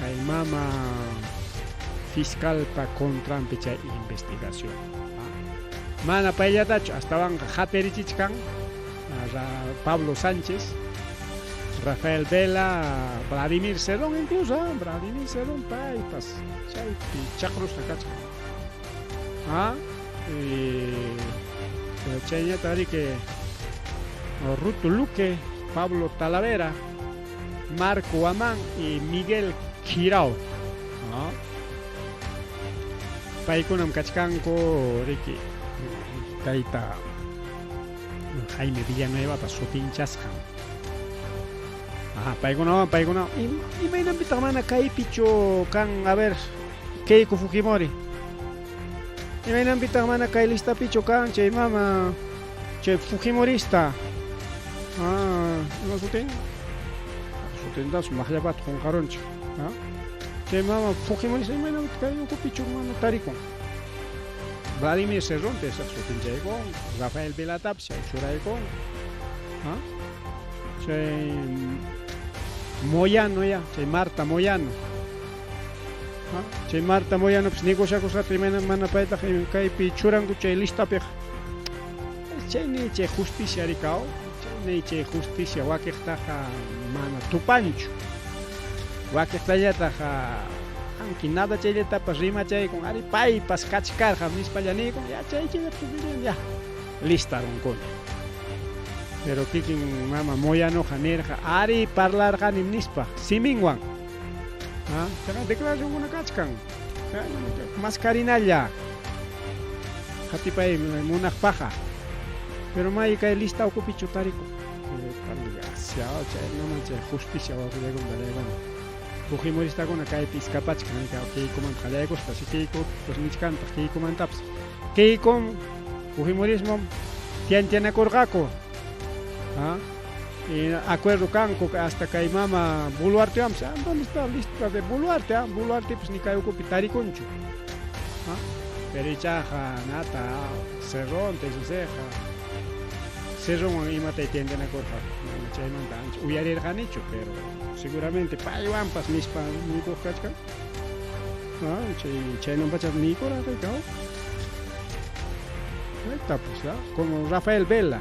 kay mama fiscalpa contranpi chay investigación. Mana payllatachu, astawanqa hatirichichkan Pablo Sánchez, Rafael Vela, Vladimir Cerrón incluso, Vladimir Cerrón paypas chaypi chaqrusqa kachkan. Pero chayñataq riki Ruto Luque, Pablo Talavera, Marco Huamán y Miguel Quirao. Paykunam kachkanku riki tayta Jaime Villanuevapa sutinchasqan. Paykunawan paykunawan imaynanpitaq mana kaypichu kan a ver Keiko Fujimori. Imaynanpitaq mana kay listapichu kan chay mama chay Fujimorista. Ima sutin? Sutintas maqllapata qunqarunchik. Chay mama Fujimorista imaynanpitaq kay ukupichu mana tarikun. Vladimir Cerrón tesaq sutinchaykun, Rafael Velatapas chay churaykun. Chay Moyano ya, chay Marta Moyano. Chay Marta Moyano pues negociakusqata imayna mana paytaq kaypi churanku chay listapiqa. Chaymi chay justicia rikaw, chaymi chay justicia wakiqtaqa mana tupanchu. Wakiqtallataq anki nada chayllatapas rimachaykun, ari paypas kachkarqa nispalla niykun, ya chay chayllapas ya listarunkuna. Pero kikin mama Moyanoqa nirqa, ari parlarqanim nispa siminwan. Ah, chaqa declaracionkuna kachkan. Maskarinalla. Qatipay munaqpaqa. Pero may kay lista ukupichu tarikun. Chaynama chay justicia wawqillaykuna palaykuna. Fujimoristakuna kaypi iskapachkan Keikomanta qallaykuspa si Keiko pues nichkantaq Keikomantapas. Keikom Fujimorismo tiantianakurqaku. Ah, y acuerdo kanku hasta kay mama Boluartewanpas. Ah, ¿dónde está lista de Boluarte? Ah, Boluarte pues ni kay ukupi tarikunchu. Ah, pero ichaqa nata Cerrón TCCqa Cerronwan imatay tiantinakurqaku. Mana chaymanta ancha uyarirqanichu, pero seguramente paywanpas nispa niykuq kachkan. Ah, chay chaynampacha niykurqa rikaw. Ahí pues, ¿ah? Como Rafael Vela.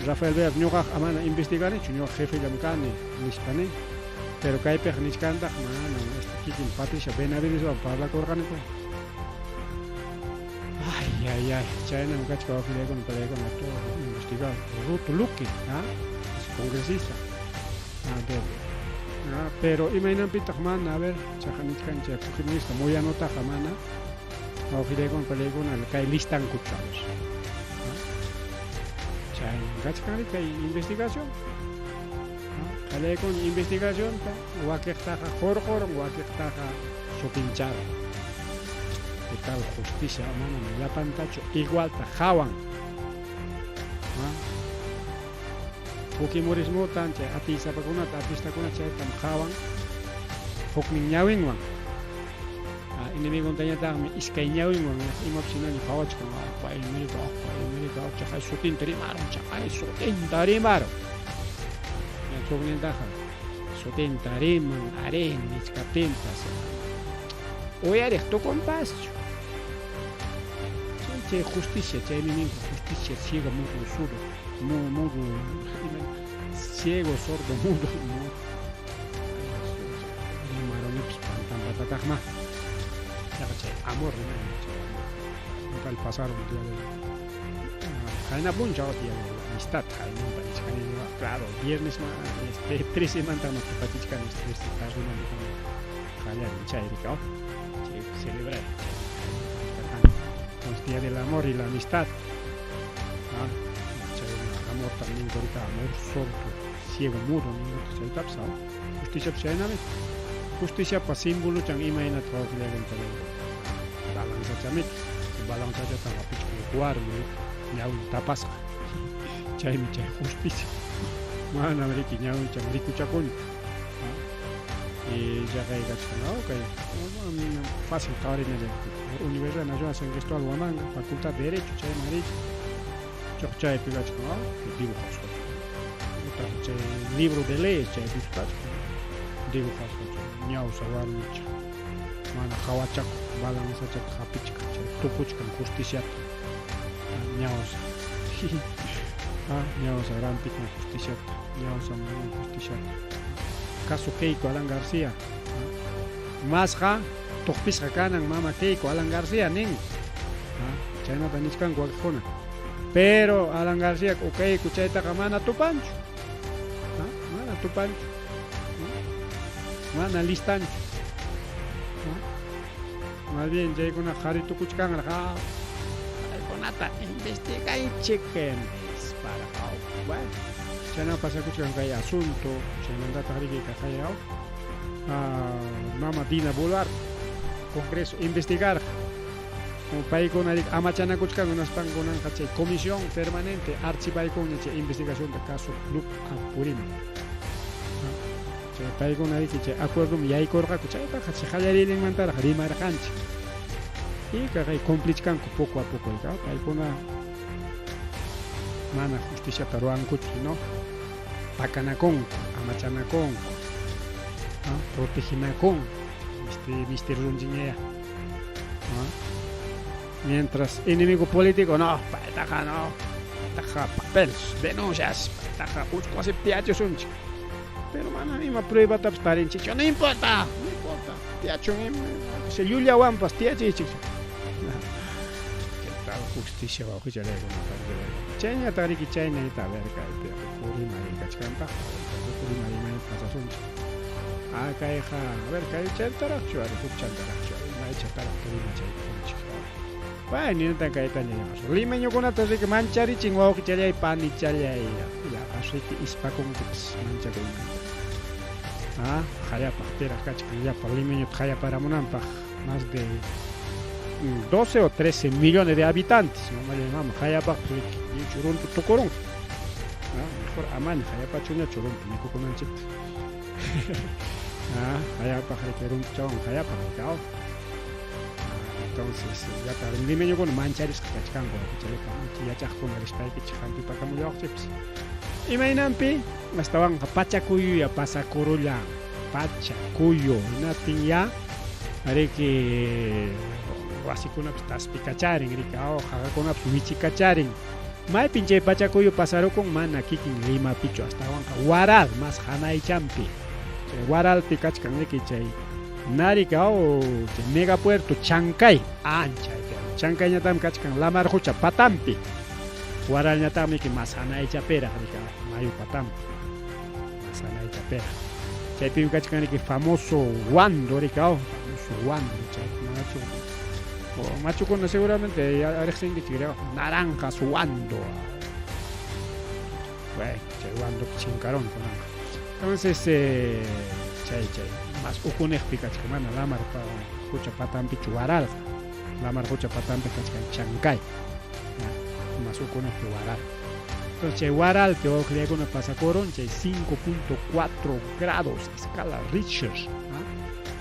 Rafael Vela ñuqaqa mana investiganichu, ñuqa jefellam kani nispa nin. Pero kaypiqa nichkantaq mana este kikin Patricia Benavideswan parlakurqaniku. Ay, ay, ay, chaynam kachka wawqillaykuna palaykuna todo investigado. Ruth Luque, ¿ah? Es congresista. A ver, ah, pero imaynanpitaq mana, a ver, chaqa nichkan chay fujimorista Moyanotaqa mana wawqillaykuna palaykuna kay listankuchu, a ver. ¿Ah? Chaynam kachkan kay investigación. Qalaykun investigacionta wakiqtaqa hurqurun, wakiqtaqa sutincharan. ¿Qué tal justicia? Manam llapantachu igualta hawan. Fujimorismota chay atiysapakunata artistakunata chaytam hawan huknin ñawinwan. Enemigontañataqmi iskay ñawinwan imapas hinaña qhawachkan. Paymi mirika, chaqay sutinta rimarun, chaqay sutinta rimarun. Huknintaqa sutinta riman, arí nichkaptinpas uyariq tukunpaschu. Chay justicia, chaymi ninku justicia ciega, mudo, sordo, mudo, ciego, sordo, mudo. Rimarunipas pantanpatataqma. Chaqa chay amor rimani, chay amor. Tal pasaron día de qayna punchaw día de la amistad, qaynampa nichkani, claro, viernes ma, este 13 mantama tupachichkani, 13 tarde qallarin chay rikaw, chay celebrar. Entonces, día del amor y la amistad. Ah, chay amor también ahorita amor sordo, ciego, mudo, ninguta chaytapas, justicia chaynami. Justicia pa símbolo chan imaynata wawqillaykuna balanzachamik, balanzachata hapichkun warmi ñawin tapasqa. Chaymi chay justicia. Manam riki ñawichan rikuchakunchu. Y chaqay kachkan, kay fácil qhawarinallayki. Universidad Nacional San Cristóbal Huamanga, Facultad de Derecho, chayman riki. Chaq chaypi kachkan, dibujasqa. Utaq chay libro de leyes chaypi kachkan. Dibujasqa chay ñawsa warmicha. Mana hawachakuq balanzachata hapichkan chay tupuchkan justiciata. Ñawsa. Ah, ñawsa rantikun justiciata. Ñawsa munan justiciata. Caso Keiko Alan García. Masqa tuqpisqa kanan mama Keiko Alan García nin. Chaynata nichkanku wakiqkuna. Pero Alan García o Keiko chaytaqa mana tupanchu. Mana tupanchu. Mana listanchu. Más bien chaykuna qhari tukuchkanraq. Paykunata investigaychik para bueno, chayna pasakuchkan kay asunto, chaymantataq riki kaqayaw mama Dina Boluarte, Congreso investigar. Paykuna riki amachanakuchkan hinaspankunanqa chay comisión permanente archivaykunña chay investigación de caso Club Apurímac. Chay paykuna riki chay acuerdoman yaykurqaku chaytaqa chay qallariyninmantaraq rimarqanchik. Y kaqay cumplichkanku poco a poco paykuna mana justiciata ruwankuchu, sino pakanakunku, amachanakunku, proteginakunku, mister Runchiñaya. Mientras enemigo político, no, paytaqa no, paytaqa papeles, denuncias, paytaqa uchku wasipi tiyachisunchik. Pero mana ima pruebatapas tarinchikchu, no importa, no importa, tiyachun ima, llullawanpas tiyachiychik. ¿Qué tal justicia wawqichalaykuna? Chayñataq riki chaynayta a ver kaypi rimarin kachkantaq, rimarimay pasasunchik. Ah, kayqa, a ver, kay chantaraqchu, ari huk chantaraqchu, maychataraq rimachaykunchik. Bueno, ninatan kaytaña llamas. Limeñokunata riki mancharichin wawqichallay, panichallay, yaqa riki ispakunkupas manchakuymanta. Ah, hayapaq piraq kachkan llapa limeñota hayaparamunanpaq más de 12 o 13 millones de habitantes, mamallay mama, hayapaqpas riki lliwchu runtu tukurun. Ah, mejor amaña hayapachuñachu runtu mikukunanchikta. Ah, hayapaq riki runtuchawan hayapaq riki aw. Entonces, llapa limeñokuna mancharisqa kachkanku, chayqa yachaqkuna rispaykichik hampipakamullawaqchikpas. Imaynanpi astawanqa pachakuyuya pasakurullan, pachakuyu, hinaptin ya riki wasikunapas taspikacharin, riki aw, qaqakunapas wichikacharin. Maypin chay pachakuyu pasarukun mana kikin Limapichu, astawanqa Huaral, mas hanaychampi. Chay Huaralpi kachkan riki chay Narica aw, chay megapuerto Chancay, ancha Chancayñataqmi kachkan lamar qucha patampi. Huaralñataqmi riki mas hanaychapiraq riki mayu patampi. Mas hanaychapiraq. Chaypimi kachkan riki famoso Huando riki aw, famoso Huando chay manachu machukuna seguramente riqsinkichik naranjas Huando. Bueno, chay Huando chinkarun kunanqa. Entonces, chay chay mas ukuniqpi kachkan mana lamar qucha patampichu Huaralqa. Lamar qucha patampi kachkan Chancay. Mas ukuniqpi Huaral. Entonces, chay Huaralpi wawqillaykuna pasakurun chay 5.4 grados escala Richter.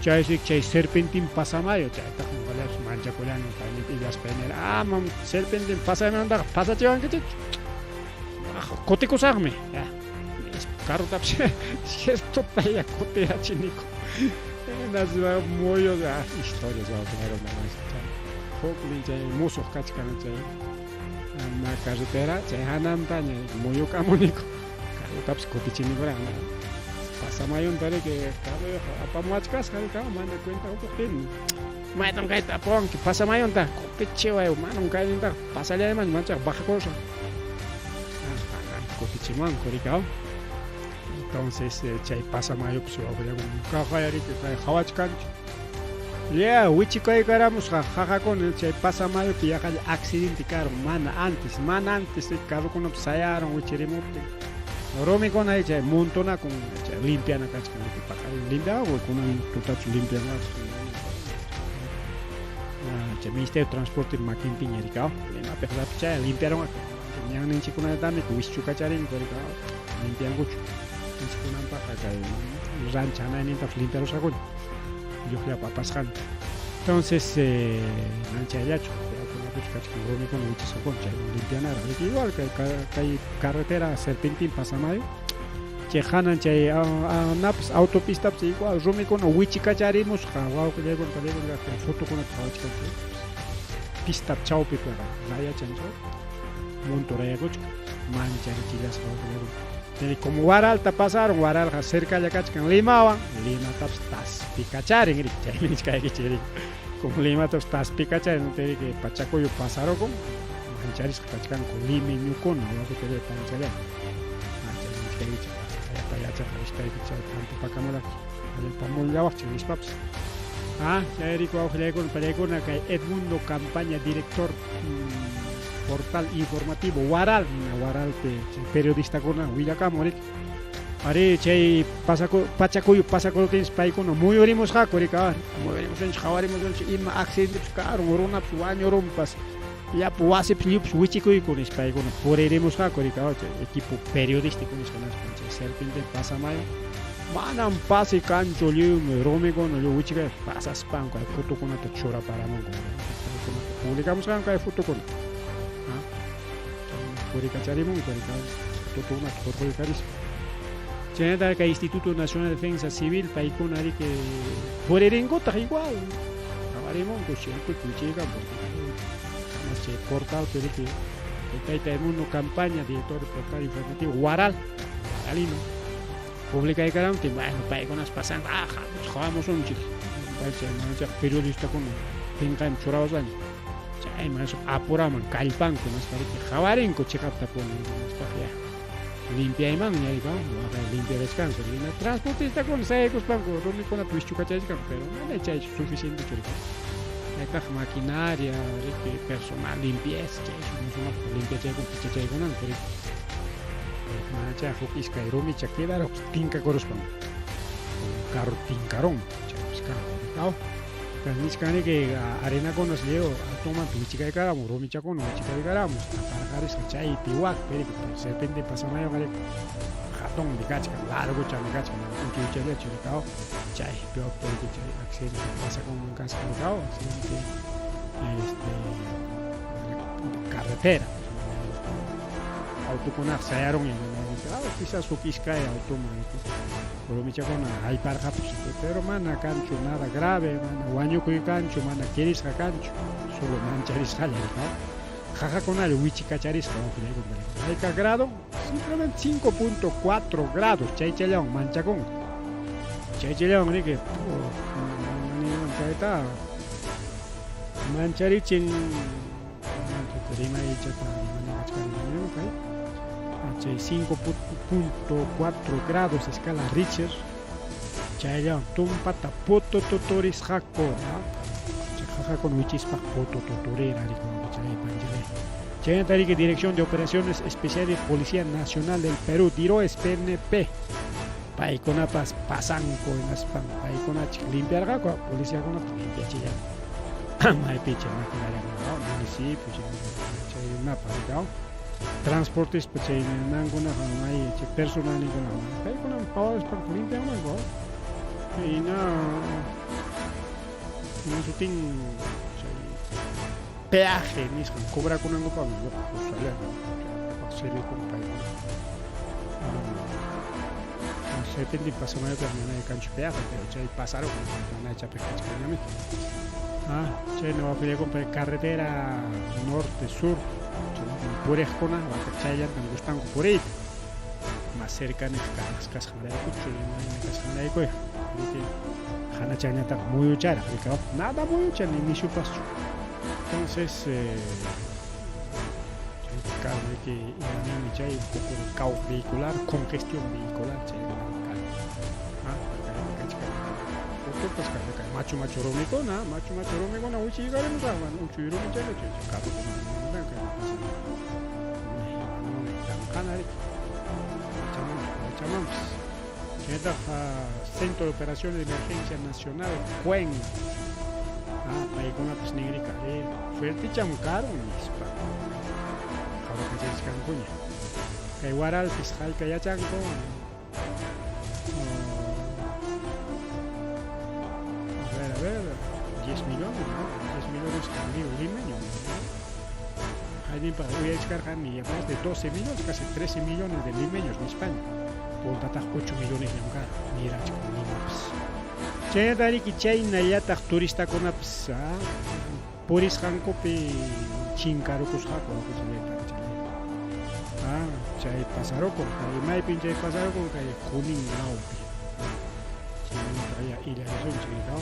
Chay chay serpentín pasamayo, chaytaq ñuqallapas manchakullani paymi illaspa nira, amam serpentín pasamaymantaqa pasachiwankichikchu. Kutikusaqmi. Ya. Carrotapas cierto ya kutirachiniku. Hinaspa muyu historias wawqillaykuna huknin chay musuq kachkan chay na carretera chay hanantaña muyukamuniku. Carrotapas kutichinikuraq. Pasamayunta riki carroyuq apamuwachkasqa riki mana cuenta qukuqtin. Maytam kayta apawanki pasamayunta kutichiway manam kaynintaqa pasallaymanchu manchaqa bajakurusaq. Kutichimuwanku riki aw. Entonces chay pasamayupas wawqillaykuna kaqaya riki kay qhawachkanchik. Ya wichikaykaramusqa qaqakuna chay pasamayupi yaqalla accidente karun mana antes carrokunapas sayarun wichirimuptin. Rumikuna chay montonakun chay limpiana kachkan riki paqarin limpiaku kunan tutachu limpianqaku. Chay Ministerio de Transporte makinpiña riki aw Limapiq rapichay limpiarunqaku. Ñanninchikkunatami wischukacharinku riki aw limpiankuchu. Kunanpaqqa kay rancha hanaynintapas limpiarusqakuña lluqllapa apasqanta. Entonces, manchayllachu kunapichu kachkan rumikuna wichisqakuna chay limpianaraq riki igual kay carretera serpentín pasamayo chay hanan chay napas autopistapas igual rumikuna wichikacharimusqa wawqillaykuna pallaykuna kay fotokunata qhawachkanchik pistap chawpipiqa rayachan chay muntu rayakuchkan mancharichillasqa wawqillaykuna. Como Huaralta pasaron, Huaralqa cercalla kachkan Limawan, Limatapas taspikacharin riki, chaymi nichkaykichik riki. Como Limatapas taspikacharin, riki pachakuyu pasarukun, mancharisqa kachkanku limeñukuna, wawqichallay panichallay. Chaymi nichkaykichik, allpa yachaq rispayki chayta hampipakamulawaqchik, allpamullawaqchik nispapas. Ah, chayrayku wawqillaykuna pallaykuna kay Edmundo Campaña, director portal informativo Huaral, Huaralpi chay periodistakuna willakamun riki. Ari chay pachakuyu pasakuruptinpas paykuna muyurimusqaku riki, muyurimusunchik qhawarimusunchik ima accidentepas karun runapas wañurunpas llapa wasipas lliwpas wichikuyku nispa paykuna puririmusqaku riki, chay equipo periodístico nisqa chay serpente pasamayo manam pase kanchu lliwmi rumikuna lliw wichikay pasaspanku kay fotokunata churaparamunku paykunata publicamusqanku kay fotokuna. Purikacharimunku riki fotokunata hurquykarispa. Chaynata kay Instituto Nacional de Defensa Civil paykuna riki puririnkutaq igual qhawarimunku ciertochu wichiykan porque mas chay portalpi riki tayta Edmundo Campaña, director del portal informativo Huaral, Huaralino, publicaykaramtin bueno paykunas pasanku ah qhawamusunchik chay manachaq periodistakuna pinqaymi churawasqanchik chay manachaq apuraman kallpanku nispa riki qhawarinku chiqaptapuni nispaqa ya. Limpiaymanña rika, waqay limpiarachkanku. Hina transportistakuna sayaykuspanku rumikunata wischukachachkanku, pero mana chay suficientechu rika. Chaytaq maquinaria, riki, personal limpieza, chay sumaqta limpiachaykun pichachaykunanku riki. Mana chay huk iskay rumicha quedaron tinkakuruspan. Carro tinkarun, chaypis kan, rika. Nichkaniki arenakunas lliw altonmanta wichikaykaramun, rumichakuna wichikaykaramun, taparqarisqa chaypi wakpi riki, serpiente pasamayuqa riki hatunmi kachkan, largochami kachkan, mana uchuychallachu rikaw, chaypi wakpi riki chay accidente pasakunman kasqa rikaw, accidente este carretera, autokunaqa sayarunña mana quizás huk iskay automan riki. Rumichakuna hayparqapus, pero mana kanchu nada grave, mana wañukuy kanchu, mana kirisqa kanchu, solo mancharisqalla rika. Qaqakunalla wichikacharisqa wawqillaykunata. Hayka grado? Simplemente 5.4 grados, chaychallawan manchakunku. Chaychallawan riki, chayta mancharichin rimaychata rimanakachkani kay. Chay 5.4 grados escala Richter, chayllawan tumpata putututurisqaku, chay qaqakuna wichispa putututurira riki wawqichalay panchalay. Chaynata riki Dirección de Operaciones Especiales Policía Nacional del Perú, DIROES PNP, paykunapas pasanku hinaspan paykunachik limpiarqaku, policiakunata limpiachillan maypi chay maquinariakuna municipio chay imapa rikaw. Transportispa chay nankunaqa may chay personalninkunaqa paykunam pawaspanku limpianmanku hina ima sutin chay peaje nisqan cobrakunankupaqmi lluqshallanku chaypaq sirvikun paykuna. Serpiente pasamayupiqa mana kanchu peaje, pero chay pasarukun mana chapiq kachkanñami. Chayna wawqillaykunpa carretera norte-sur puriqkuna chayllantam gustanku puriyta, más cercana kasqanraykuchu imayna kasqanrayku riki hanachanñataq muyucharaq rikaw, nada muyucha ni nishupaschu. Entonces chaypi riki imaninmi chay un poco de caos vehicular, congestión vehicular chaykuna kan. Kachkan fotopas kan machu machu rumikuna, machu machu rumikuna wichiykarimuraq, mana uchuy rumichalla chay carrokuna kay pasan. Tanqana riki chamanpas. Chaynataq Centro de Operaciones de Emergencia Nacional CUEN, paykunapas ninrika fuertecham karun nispa qhawakachachkankuña. Kay Waralpis hayka yachanku. A ver, 10 millones, ¿no? 10 millones conmigo limeño, ¿no? Hayninpa uyarichkarqani más de 12 millones, casi 13 millones de limeños en España. Puntataq 8 millones llam karan, nirachkan nimapas. Chaynata riki chaynallataq turistakunapas purisqankupi chinkarukusqaku chay pasarukun, kay maypin chay pasarukun kay Junín lawpi. Chaynata ya illarisunchik rikaw.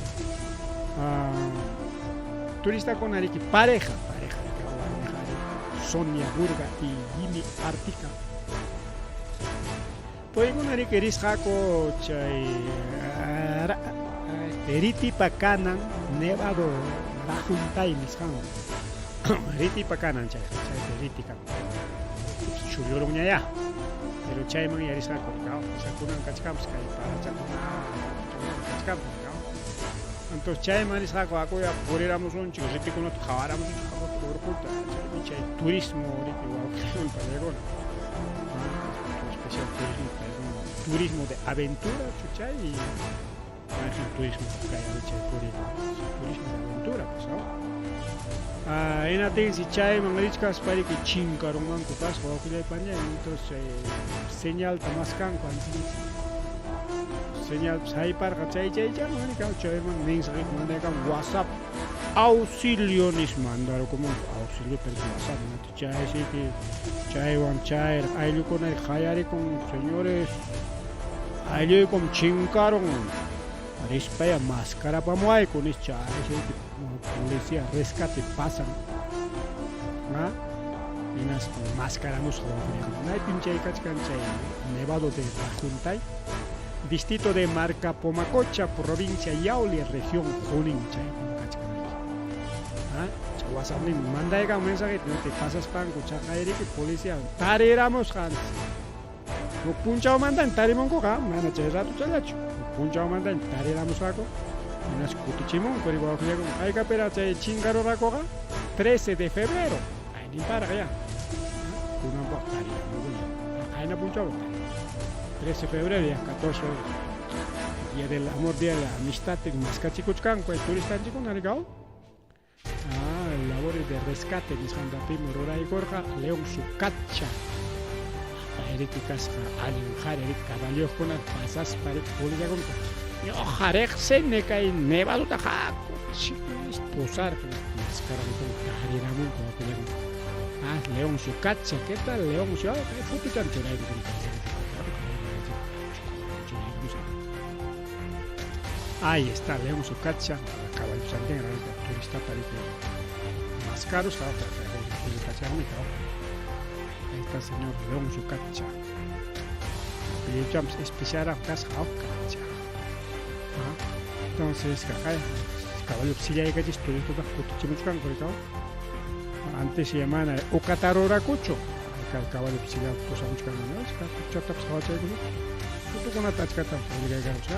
Turistakuna riki pareja, pareja rikaw, warmi qhari, Sonia Burga y Jimmy Artica. Paykuna riki risqaku chay Ritipa kanan Nevado Rajuntay nisqanwan. Ritipa kanan chayqa, chaypi riti kan. Chullurunñayá. Pero chayman yarisqaku rikaw, kunan kachkanpas kay parachakuna kachkanpas rikaw. Entonces chayman risqaku akuya puriramusunchik, ritikunata qhawaramusunchik hamuta urquta, chaymi chay turismo riki wawqikuna paykuna. Especial turismo, turismo de aventura, chuchay, mayqin turismo kay chay purina, turismo de aventura, pues, ¿no? Hinatinsi chayman richkaspa riki chinkarunmanku kasqa wawqillay pañay, entonces chay señalta maskanku antes señal hayparqa chay chaychaman rikaw, chayman mensaje mandaykan WhatsApp auxilio nispa mandarukumanku, auxilio pero WhatsApp chay siki chaywan chayraq ayllukuna qayarikun, señores aylluykum chinkarun rispaya mascarapamuwayku nispa chay siki policía rescate pasan. Hinaspa maskaramusqa wawqillayku. Maypim chay kachkan chay Nevado de Rajuntay, distrito de Marcapomacocha, provincia Yauli, región Junín, chaypim kachkan riki. Ah, chay WhatsAppninmi mandaykamun mensajeta, no te pasaspanku chaqayriki policía tariramusqa antes. Huk punchawmantaña tarimunkuqa, mana chay ratochallachu. Huk punchawmantaña tariramusqaku, hinaspa kutichimunku ri wawqillakuna. Haykapiraq chay chinkarurqakuqa? 13 de febrero. Ayninparaq ya. Kunanpaq tariramunkuña. Qayna punchawpi tariramunku. 13 de febrero ya, 14 de febrero. Día del amor, día de la amistad, maskachikuchkanku ay turistanchikkuna rikaw. Ah, labores de rescate nisqantapimi ruraykurqa León Sucacha. Payriki kasqa allin qhari riki caballoqkuna pasaspa riki pulillakunku. Ñuqa riqsini kay nevadota haku chiku nispa pusarqa maskarankuna tariramunku wakullakuna. Ah, León Sucacha, ¿qué tal León Sucacha? Kay fotocham churaykusun kay León Sucacha. Ahí está León Sucacha, caballo santen, turista parece más caros, Ahí está el señor León Sucacha. Especial cacha. Entonces, caballo silla y cachis turista Antes se llamaban Ucataroracucho. Caballo silla pusamuchkan, ¿no? Fotokunata achkata publicaykamusqa,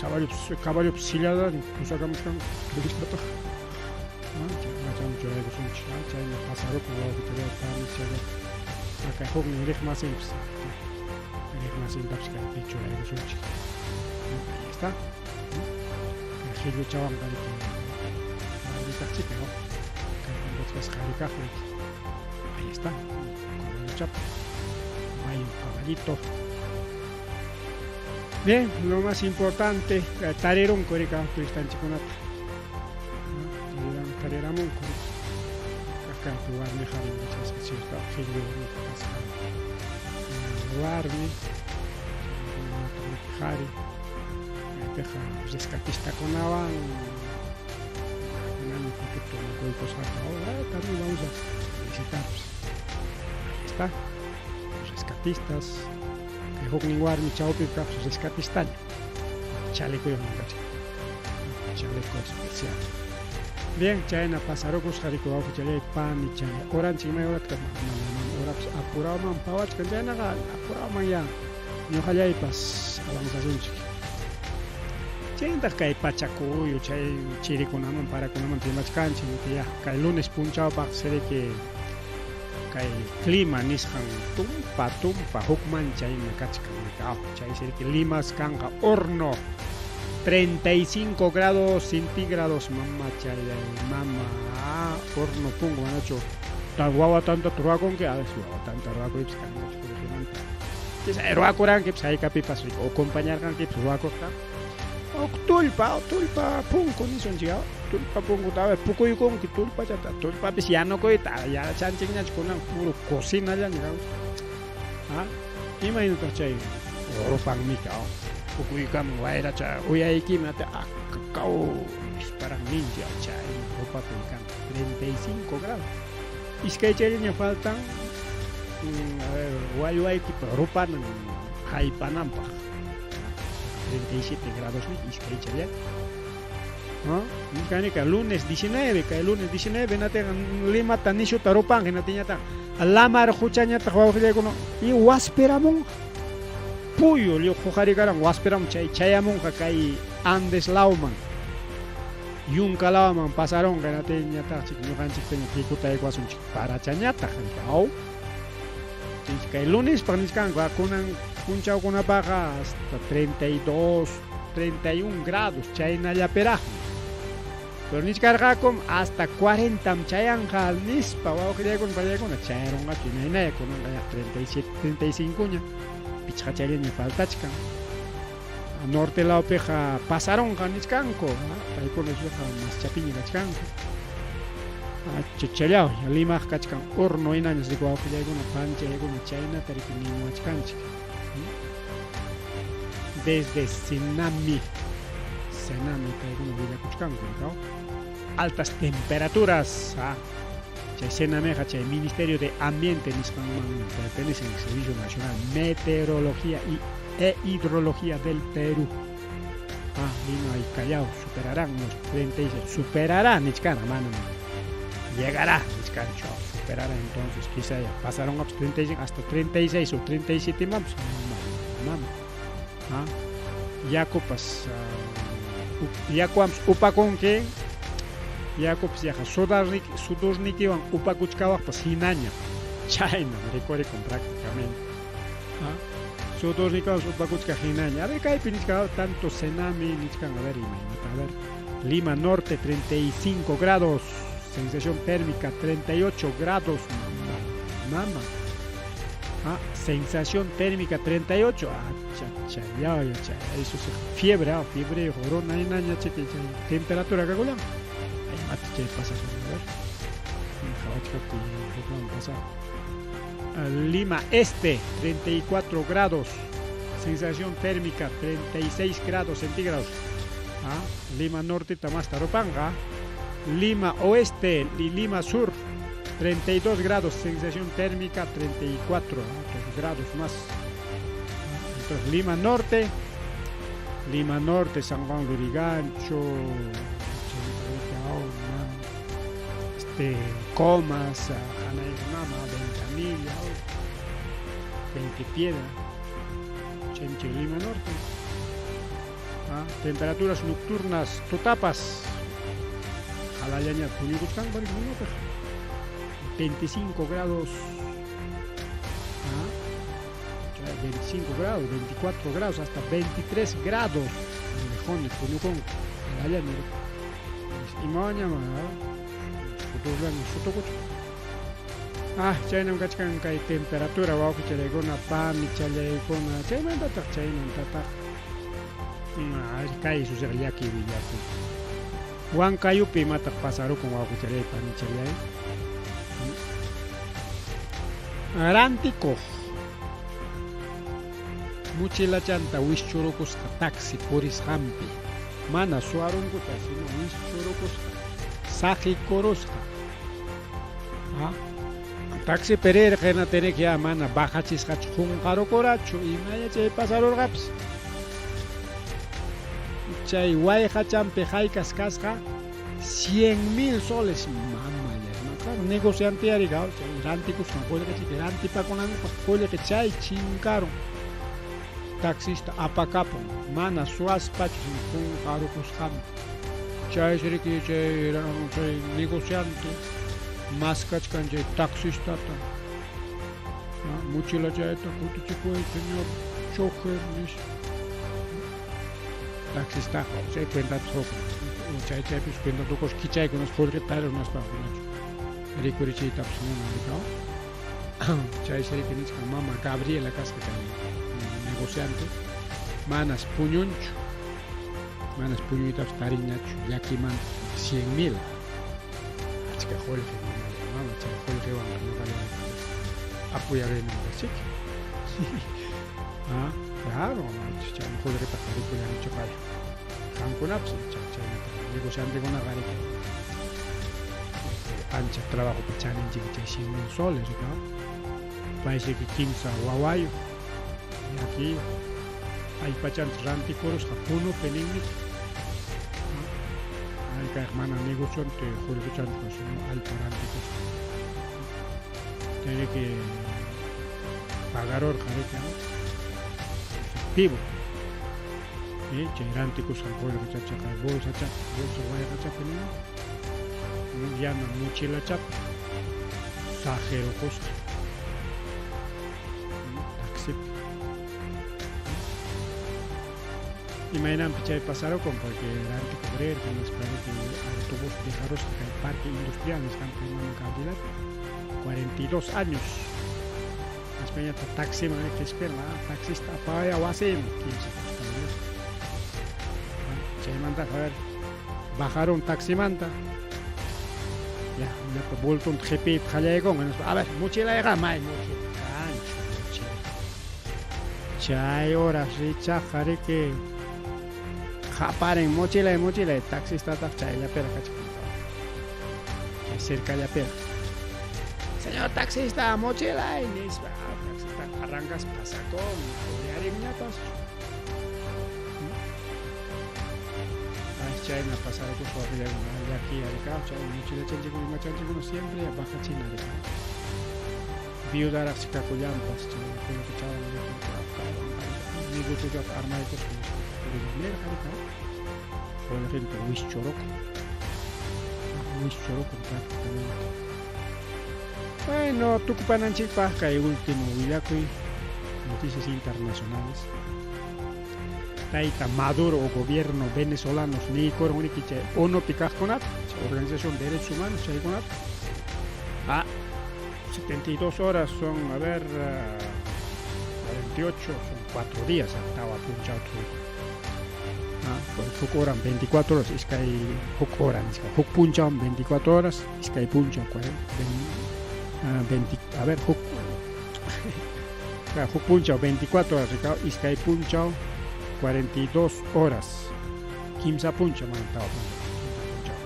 caballo caballo sillada pusakamuchkan turistataqa. Chaymi churaykusunchik, chaymi pasarukun wawqichallayta panichallay. Kay huknin riqmasinpas, riqmasintapas kaypi churaykusunchik. Ahí está. Kay qilluchawanqa riki warmitaqchika, kay qhari kaq riki. Ahí está, caballochata. Hay un caballito. Bien, lo más importante, tarirunku rika turistanchikkunata. Tariramunku. Kaypi warmi qhari kachkasqa cierto, qhillu kasqa warmi, qhari, kaypiqa rescatistakunawan kunami foto tomakuykusqaku. Ahora también vamos a visitar. Ahí está, rescatistas. Kay huknin warmi chawpipi kaqpas rescatistaña. Chalecoyuqmi kachkan. Chaleco especial. Bien, chayna pasarukusqa riku wawqichallay panichay. Horanchik may horata mana horapas apurawman pawachkan chaynaqa apurawman ya ñuqallaypas avanzasunchik. Chayntaq kay pachakuyu chay chirikunaman parakunaman rimachkanchik ya kay lunes punchawpaq siriki kay clima nisqan tumpa tumpa hukmancha ima kachkan chay siriki Limas kanqa horno 35 grados centígrados mamachallay mama horno punku manachu wawa tantata ruwakunki a veces wawa tanta ruwakuypas kanñachu kullqimanta ruwakurankipas haykapipas acompañarqankipas ruwakuqta tullpa tullpa punku nisunchik tullpa punkuta a ver pukuykunki tullpachata tullpapis yanukuyta yachanchikñachu kunan puro cocinallaña ah imaynataq chay rupanmika pukuykamun wayracha uyaykimi akakaw nisparaq ninchik chay rupakuy kanqa 35 grados iskay chayllaña faltan a ver wallwaykipa rupanan haypananpaq 37 grados iskay chaylla ¿no? Kanika lunes 19, kay lunes 19 natinqa Limata nishuta rupanqa hinatiñataq lamar quchañataq wawqillaykuna y waspiramunqa puyu lliw huqarikaran waspiramun chay chayamunqa kay Andes lawman yunka lawman pasarunqa hinatiñataq chik ñuqanchikpiña hikutaykuwasunchik parachañataq aw kay lunespaq nichkanku kunan punchawkunapaqa hasta 32 31 grados chaynallapiraqmi pero nichkarqakum hasta 40 chayanqa nispa wawqillaykuna pallaykuna chayarunqachu imaynaya kunanqa ya 37 35 ña pichqa chayllaña faltachkan norte lawpiqa pasarunqa nichkanku paykuna piqa maschapiña kachkanku chachallaw Limaq kachkan horno hinañas riku wawqillaykuna panchaykuna chaynata riki nimuwachkanchik desde Senami Senami paykuna willakuchkanku rikaw altas temperaturas. Chay Senameqa chay Ministerio de Ambiente nisqanman pertenece el Servicio Nacional Meteorología y e Hidrología del Perú. Ah, Lima y Callao superarán los 36. Superará, nichkana, manam. Llegará, nichkancho. Superará entonces, quizá ya pasaron a 35, hasta 36 o 37 más. Mama. Ah, yakupas, yakuampas upakunki, yakupas yaqa sudurnikiwan upakuchkawaqpas hinaña. Chaynam rikurikun prácticamente. Ah, sudurnikiwan upakuchkaq hinaña. A ver, kaypi nichkan, tanto Senami nichkan, a ver, imaynata, a ver. Lima Norte, 35 grados, sensación térmica 38 grados, mama. Ah, sensación térmica 38, ah, cha, cha, ya, ya, cha, eso es fiebre, ah, fiebre, corona, naña, cheque, temperatura, kakulan. Ay, mate, chay, pasa, a ver. Pasa. Lima Este, 34 grados, sensación térmica 36 grados centígrados. Ah, Lima Norte, Tamastarupanga. Lima Oeste y Lima Sur, 32 grados, sensación térmica 34 grados más. Entonces, Lima Norte, Lima Norte, San Juan Lurigancho, Comas, Janaimama, Ventanilla, Piedra, Chenche, Lima Norte. Ah, temperaturas nocturnas, Tutapas, Jalayaña, Puñucuchcán, 25 grados, ah, 25 grados, 24 grados, hasta 23 grados. Lejones, Puñucón, Jalayaña, y mañana, ah, chaynam kachkan kay temperatura wawqichalaykuna, panichalaykuna, chaymantataq, chaymantataq. Kay susiqa llaki willakuy. Huancayupi imataq pasarukun wawqichalay, panichalay. Rantikuq mochilachanta wischurukusqa taxi purisqanpi. Mana suwarunkuta, sino wischurukusqa, saqikurusqa. Ah, taxi perirqa hina tiene que ya mana bajachisqachu qunqarukurachu, imaya chay pasarurqapas. Chay wayqachampi haykas kasqa 100,000 soles, mama ya, claro, negociante ari, chay rantikusqan qullqichik rantipakunankupaq qullqi chay chinkarun. Taxista apakapun, mana suwaspachu sino qunqarukusqanpi. Chay riki chay chay negociante maskachkan chay taxistata. Mochila chayta kutichipuy señor chofer nispa. Taxistaqa chay cuentata hukun, chay chaypis cuenta tukuspa kichaykunas qullqita tarirunaspa rikurichiytapas munan rikaw. Chaysi riki nichkan mama Gabriela kasqa kay negociante, manas puñunchu, manas puñuytapas tarinñachu llakimanta 100,000. Achka qullqi mama, chay qullqiwanqa ñuqalla apoyaruyman chiki. Ah, claro, chay qullqitaqa rikullanichu kaya. Qamkunapas chaynata negociantekunaqa riki ancha trabajopi chaninchik chay 100,000 soles, rikaw. Paysi kimsa wawayuq llakiyuq allpachanta rantikurusqa Punupi ninmi. Ay, kayqa mana negociante qullqichanchu sino allpa rantikusqa. Tiene que pagarurqa riki efectivo. Chay rantikusqan qullqichachaqa bolsachapi, bolsa wayqachapi ninmi, yana mochilachapi saqirukusqa taxipi. Imaynanpi chay pasarukun porque rantikuq rirqa nispa riki autobús dejarusqa kay parque industrial nisqanpi mama Gabrielapi 42 años. Nispañataq taximan qhispirqa, taxista apawaya wasiyman 15 costales. Chaymantaqa a ver, bajarun taximanta. Ya, llapa bultonta qhipiyta qallaykunqa nispa, a ver, mochilayqa may mochila kanchu mochila. Chay horas richaqqa riki qaparin mochilay mochilay taxistataq chayllapiraq kachkan. Chay cercallapiraq. Señor taxista, mochilay, nispa. Taxista arrancas pasakun, uyarinñapas. Ay, chayna pasarkus waqillakuna llaki arikaw, chay mochilachanchikuna imachanchikuna siempre bajachina arikaw. Viudaraqsi kakullanpas chay qullqichawan negociollata armaykuspa nirqa arikaw. Qullqinta wischurukun. Wischurukun prácticamente. Bueno, tukupananchikpaq kay último willakuy, noticias internacionales. Tayta Maduro o gobierno venezolanos niykurun riki chay ONUpi kaqkunata, chay Organización de Derechos Humanos chaykunata. Ah, 72 horas son, a ver, 48, son 4 días, tawa punchaw Ah, huk horam 24 horas, iskay huk hora nisqa, huk punchawm 24 horas, iskay punchaw 20, a ver, huk huk punchaw 24 horas, rikaw, iskay punchaw 42 horas, kimsa punchaw mana tawa punchaw.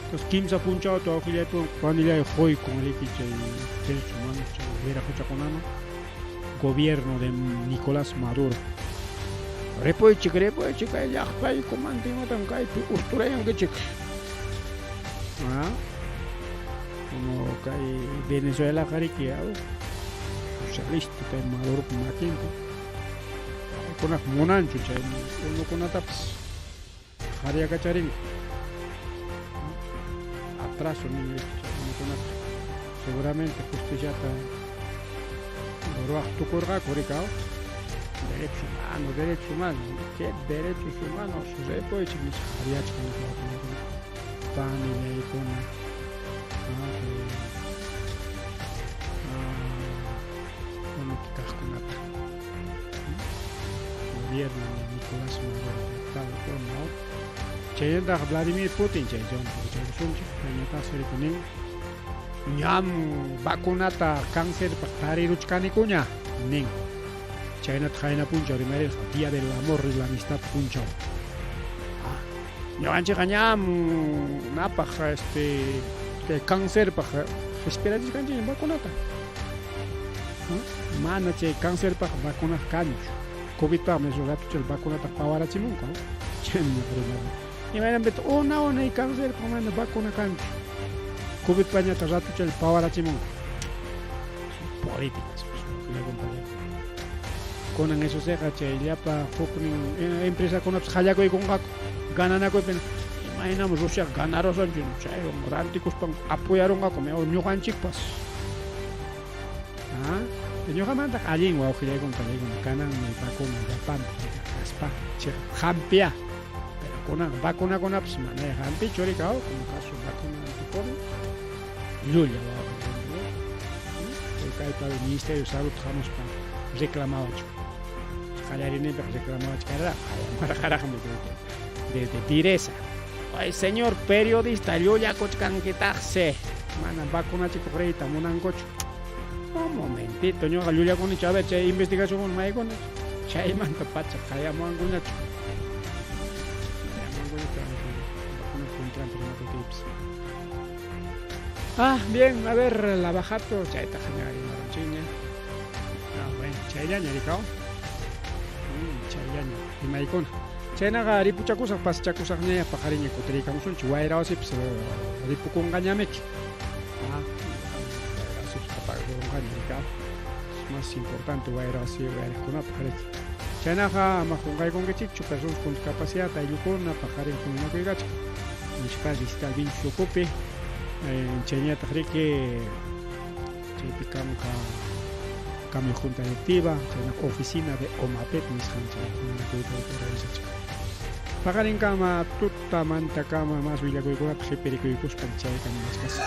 Entonces kimsa punchaw tawaqillaypi panillay quykun riki chay derechos humanos chay wiraquchakunaman gobierno de Nicolás Maduro. Ripuychik, ripuychik kay llaqtaykumanta imatam kaypi usturayankichik. Ah, como kay Venezuelaqa riki socialista kay Maduropa makinpi. Paykunaqa munanchu chay unukunatapas qhariyakacharinku. Atraso nin riki chay unukunata. Seguramente justiciata ruwaq tukurqaku rikaw. Derechos humanos, derechos humanos, ¿qué derechos humanos? Ripuychik nispa qhariyachkan panillaykuna. Unupi kaqkunata. Gobierno de Nicolás Maduro tal como chaynataq Vladimir Putin chay chaykusunchik payñataqsi riki nin ñam vacunata cancerpaq tariruchkanikuña nin. Chaynataq qayna punchaw rimarirqa Día del Amor y la Amistad punchaw. Ah, ñuqanchikqa ñam napaq este kay cancerpaq qispirachisqanchikña vacunata. Mana chay cancerpaq vacunaqa kanchu. Covidpaqmi eso ratochalla vacunata pawarachimunku. Chaymi rimarqa. Imaynanpitaq una unay cancerpaq mana vacuna kanchu. Covidpañataq ratochalla pawarachimunku. Son políticas, pues, kunan eso siqa chay llapa huknin empresakunapas qallakuykunqaku gananakuypi imaynam Rusia ganarusunchik chaywan rantikuspan apoyarunqaku ñuqanchikpas. Ah, ñuqamantaq allin wawqillaykuna pallaykuna kananmi vacuna llapanpaq kaspa chiqap hampiya. Pero kunan vacunakunapas manaya hampichu rikaw como caso vacuna anticovid llulla wawqillaykuna. Kaypa Ministerio de Salud hamuspa reclamawachun. Qallariyninpiqa reclamawachkarqa qayamarqaraqmi desde Direza. Ay, señor periodista, llullakuchkankitaqsi. Mana vacunachikuq riyta munankuchu. Un momentito, ñuqa llullakunichu, a ver, chay investigación maykuna. Chaymanta pacha qayamuwankuñachu. Qayamuwankuñachu, vacuna contranpi rimakuytiypas. Ah, bien, a ver, la bajato, chaytaqa ña rimarunchikña. Ah, bueno, chayllaña rikaw. Chayllaña imaykuna. Chaynaqa ripuchakusaq, pasachakusaqñaya paqariña kutiriykamusunchik, wayra wasipas ripukunqañamiki. Ah, wayra wasipas apagakurunqaña rikaw. Es más importante wayra wasi wayrakunapaq riki. Chaynaqa ama qunqaykunkichikchu personas con discapacidad ayllukuna paqarin huñunakuykachik. Municipal Distrital Vinchus ukupi. Chayñataq riki chaypi kanqa cambio junta directiva, chaynaqa oficina de OMAPET nisqan chay huñunakuyta organizachik. Paqarinkama tutamantakama mas willakuykunata qhipirikuykuspan chaykama kachkasqa.